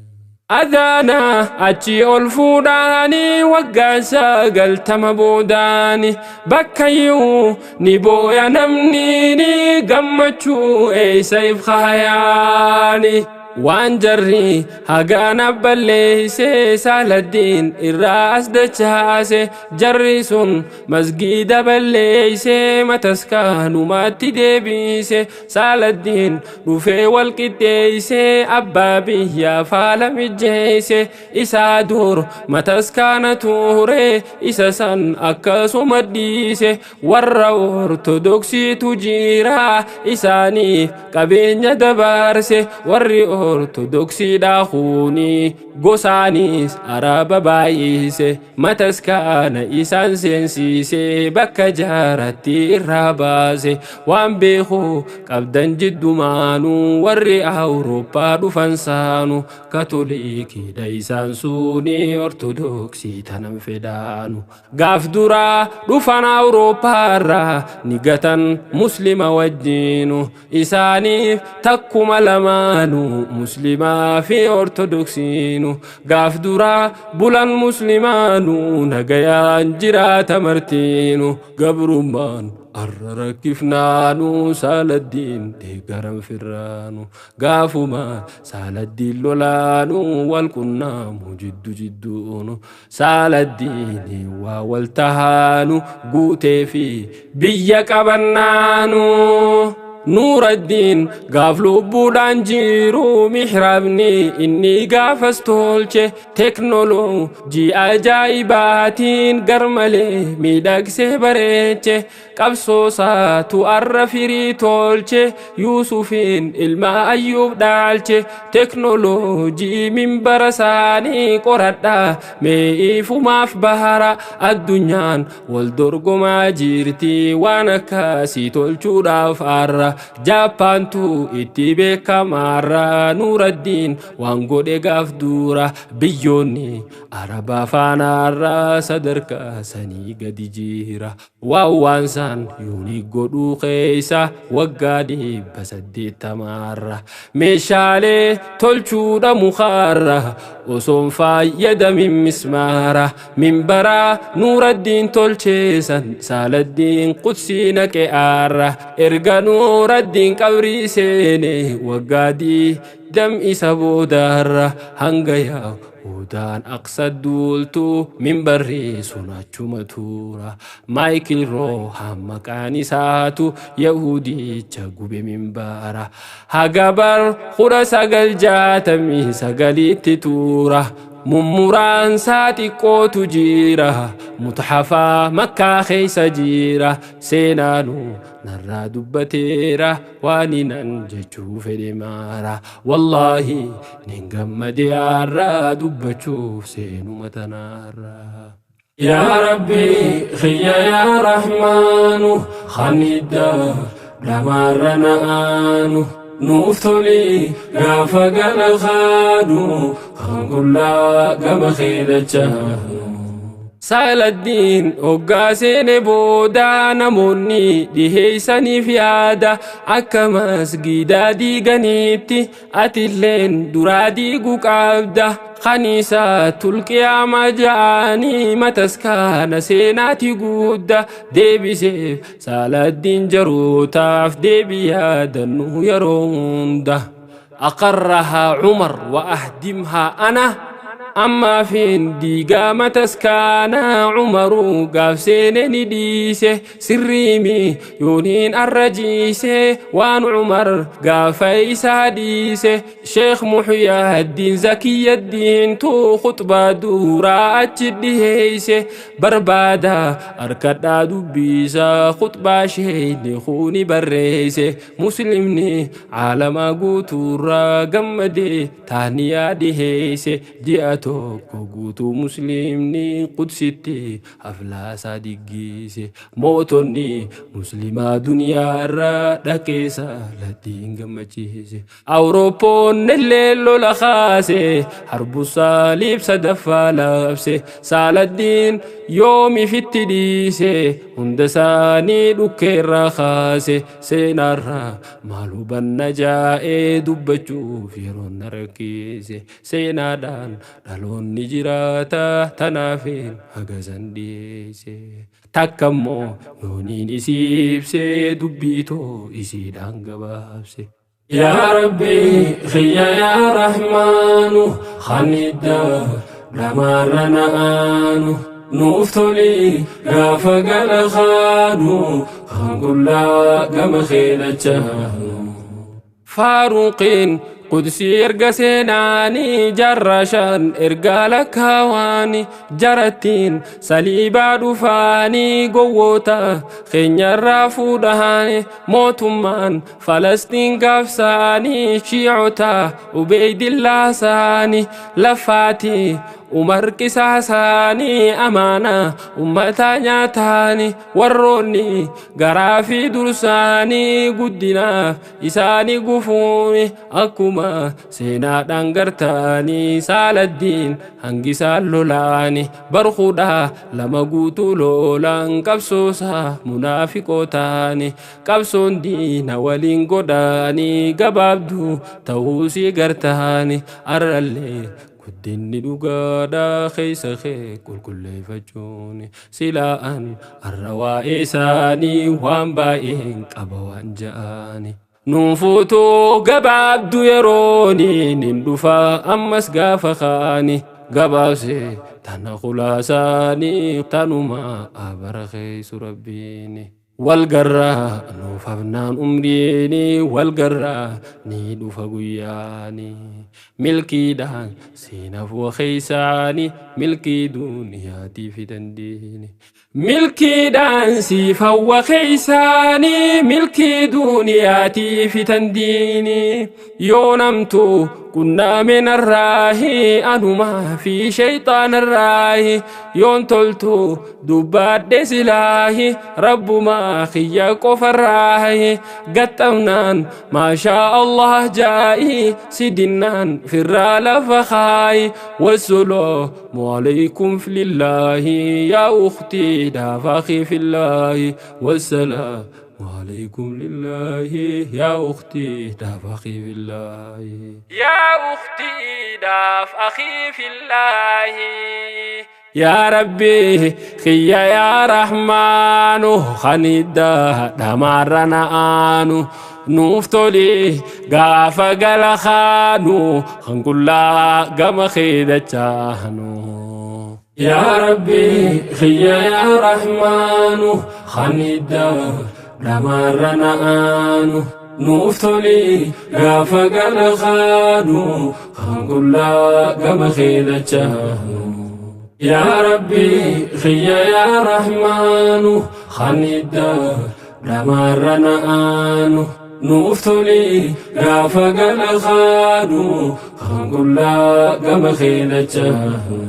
Adaanaa achi ol fuudhaanii waggaa 90 boodaani. Bakkayyuu ni booya namni ni gammachuu eeysa ifaayaani. Waan jarri hagaana balleeyse Saaladdiin irraa as dachaase. Jarri sun masgiida balleeyse, mataskaanumatti deebise. Saaladdiin dhufee wal qixxeeyse, abbaa biyyaa faala mijjeeyse. Isaa dur mataskaana ture, isa san akkasuma dhiise. Warra Ortodoksiitu jira, isaaniif qabeenya dabarse. Warri Ortodoksiidha kuni gosaanis Araba baay'ise. Mataskaana isaan seensise, bakka jaaratti irraa baase. Waan beeku qabdan jiddumaanu, warri Awurooppaa dhufan saanu Katolikiidha isaan suni, Ortodoksii tanan fedhaanu. Gaaf duraa dhufan Awurooppaarraa ni gatan Muslima wajjiinu. Isaaniif takkuma lamaanu, Muslimaa fi Ortodoksiinu. Gaaf duraa bulan Muslimaanu, nagayaan jiraata martiinu. Gabrummaan arra rakkifnaanu, Saaladdiin deeggaran firraanu. Gaafuma Saaladdiin lolaanu, wal qunnaamu jiddu jidduunu. Saaladdiini waa wal tahaanu, guutee fi biyya qabannaanu. Nuuraddiin gaaf lubbuudhaan jiru, mihraabni inni gaafas tolche teknooloojii ajaa'ibaatiin garmalee miidhagsee bareeche. Qabsoosaatu arra firii tolche, Yuusufiin ilma Ayyuub dhaalche. Teknooloojii minbara isaanii qoradha mee, ifumaaf bahara. Addunyaan wal dorgomaa jirti waan akkasii tolchuudhaaf arra. Jaappaantu itti beekamaarra. Nuuraddiin waan godhe gaaf dura, biyyoonni Arabaa faanaarra sadarkaa sanii gadi jira. Waan waan san yuuni godhuu keessa waggaa 880rra meeshaalee tolchuudha mukaarra osoon fayyadamin mismaara. Minbaraa Nuuraddiin tolcheessan Saaladdiin Qudsii naqe aarra. Erga Nuuraddiin qabrii seene waggaa 20 isa boodaarra, hanga Yahudaan Aqsa duultu minbarri sun achuma tura. Maayikil Roohaan maqaan isaatu Yahudicha gube minbara. Haga bar 1969tti tura. Mummuraan isaa xiqqootu jira, mutxafaa Makkaa keessa jira. Seenaanu narraa dubbateera, waan nan jechuu fedhe maara. Wallaahi nin gammade har'a dubbachuuf seenuma tanaarra. Yaa Rabbi khiyya, yaa Rahmaanu, khanidda dhamaarra na'aanu, nuuf toli gaafa gala kaanu, kan qullaa gama keedachaanu. Saaladdiin hoggaa seene booda, namoonni dhiheeysaniif yaada akka masgiidaa diiganitti atilleen duraa diiguu qabda. Kaniisa tulqiyaama ja'anii mataskaana seenaati gudda deebiseef Saaladdiin jarootaaf deebi yaadannu yeroo hunda. أقرها عمر وأهدمها أنا. Amma fin diigaa mataskaanaa Umaruu gaaf seene ni dhiise. Sirriimi yooniin arra jiise waan Umar gaafa isaa dhiise? Sheekh Muxyaaddiin Zakiyyaddiintu khutbaa duraa achi dhiheeyse. Barbaada harkadhaa dubbiisa, khutbaa sheeyni kuni barreeyse. Muslimni caalamaa guutuurraa gammadee taaniyaa dhiheeyse. Ji'a tokko guutuu Muslimni Qudsitti haflaasaa diggiise. Mootonni Muslimaa duniyaarraa dhaqee Saaladdiin gammachiise. Awurooppoonni illee lola kaase, harbu saaliib sadaffaa labse. Saaladdiin yoomifitti dhiise, hunda isaanii dhukkeerraa kaase. Seenaarraa maal hubanna jaa'ee dubbachuuf yeroon na rakkise. Seenaadhaan dhaloonni jiraata, tanaafin hagasan dhiyeesse. Takka immoo yooniin isii ibsee, dubbii too isiidhaan gabaabse. Yaa Rabbii kiyya yaa Rahmaanu Khanidda dhamaarra na'aanu nuuf toli gaafa gala kaanu kan qullaa gama keelachaanu. Faaruqiin Qudsii erga seenaanii jarra shan erga lakkaawaani jarattiin saliibaa dhufaanii gowwoota keenyarraa fuudhaani mootummaan Falastiin gaafsaanii shiicota Ubeeydillaasaani lafaatii Umar qisaasaanii amaanaa ummataa nyaataani warroonni garaa fi dursaanii guddinaaf isaanii gufuuni akkuma seenaadhaan gartaanii saaladdiin hangisaan lolaani barkuudhaa lama guutuu lolaan qabsoosaa munaafiqootaani qabsoon diina waliin godhaanii gabaabduu ta'uusii gartaani arrallee guddinni dhugaadhaa keessa kee qulqulleeffachuun silaa'an arra waa'ee isaanii waan baay'een qaba waan ja'aani. Nuun fuutuu gabaabdu yerooni nin dhufa ammas gaafa kaani gabaabse tana khulaasaani tanuma abara keeysu rabbiini. Walgarraa nuuf hafnaan umriini walgarraa ni dhufa guyyaani milkiidhaan seenaaf wakeeysaani milkii duniyaatii fidandiini milkiidhaan siif hawwa keeysaani milkii duniyaatii fitandiini yoo namtu qunname narraahi anumaa fi shayxaanarraahi yoon toltu dubbaadhe silaahi rabbumaa kiyya qofarraahi gaxxamnaan maashaa allah jaa'i sidinnaan firraa lafa kaayi wassalaamu alaykum lillaahi yaa ukhtii daaf akhii fillaahi wassalaamu وعليكم لله يا أختي داف أخي في الله يا أختي داف أخي في الله يا ربي خيا يا رحمن خنيدا دمارنا آنو نوفتولي غافا غلخانو خنقلا غم خيدچانو يا ربي خيا يا رحمن خنيدا dhamaarra na'aanu nuuf toli gaafa gala kaanu kan qullaa gama keedachaanu. Yaa Rabbi kiyya yaa Rahmaanu khanidda dhamaarra na'aanu nuuf toli gaafa gala kaanu kan qullaa gama keedachaanu.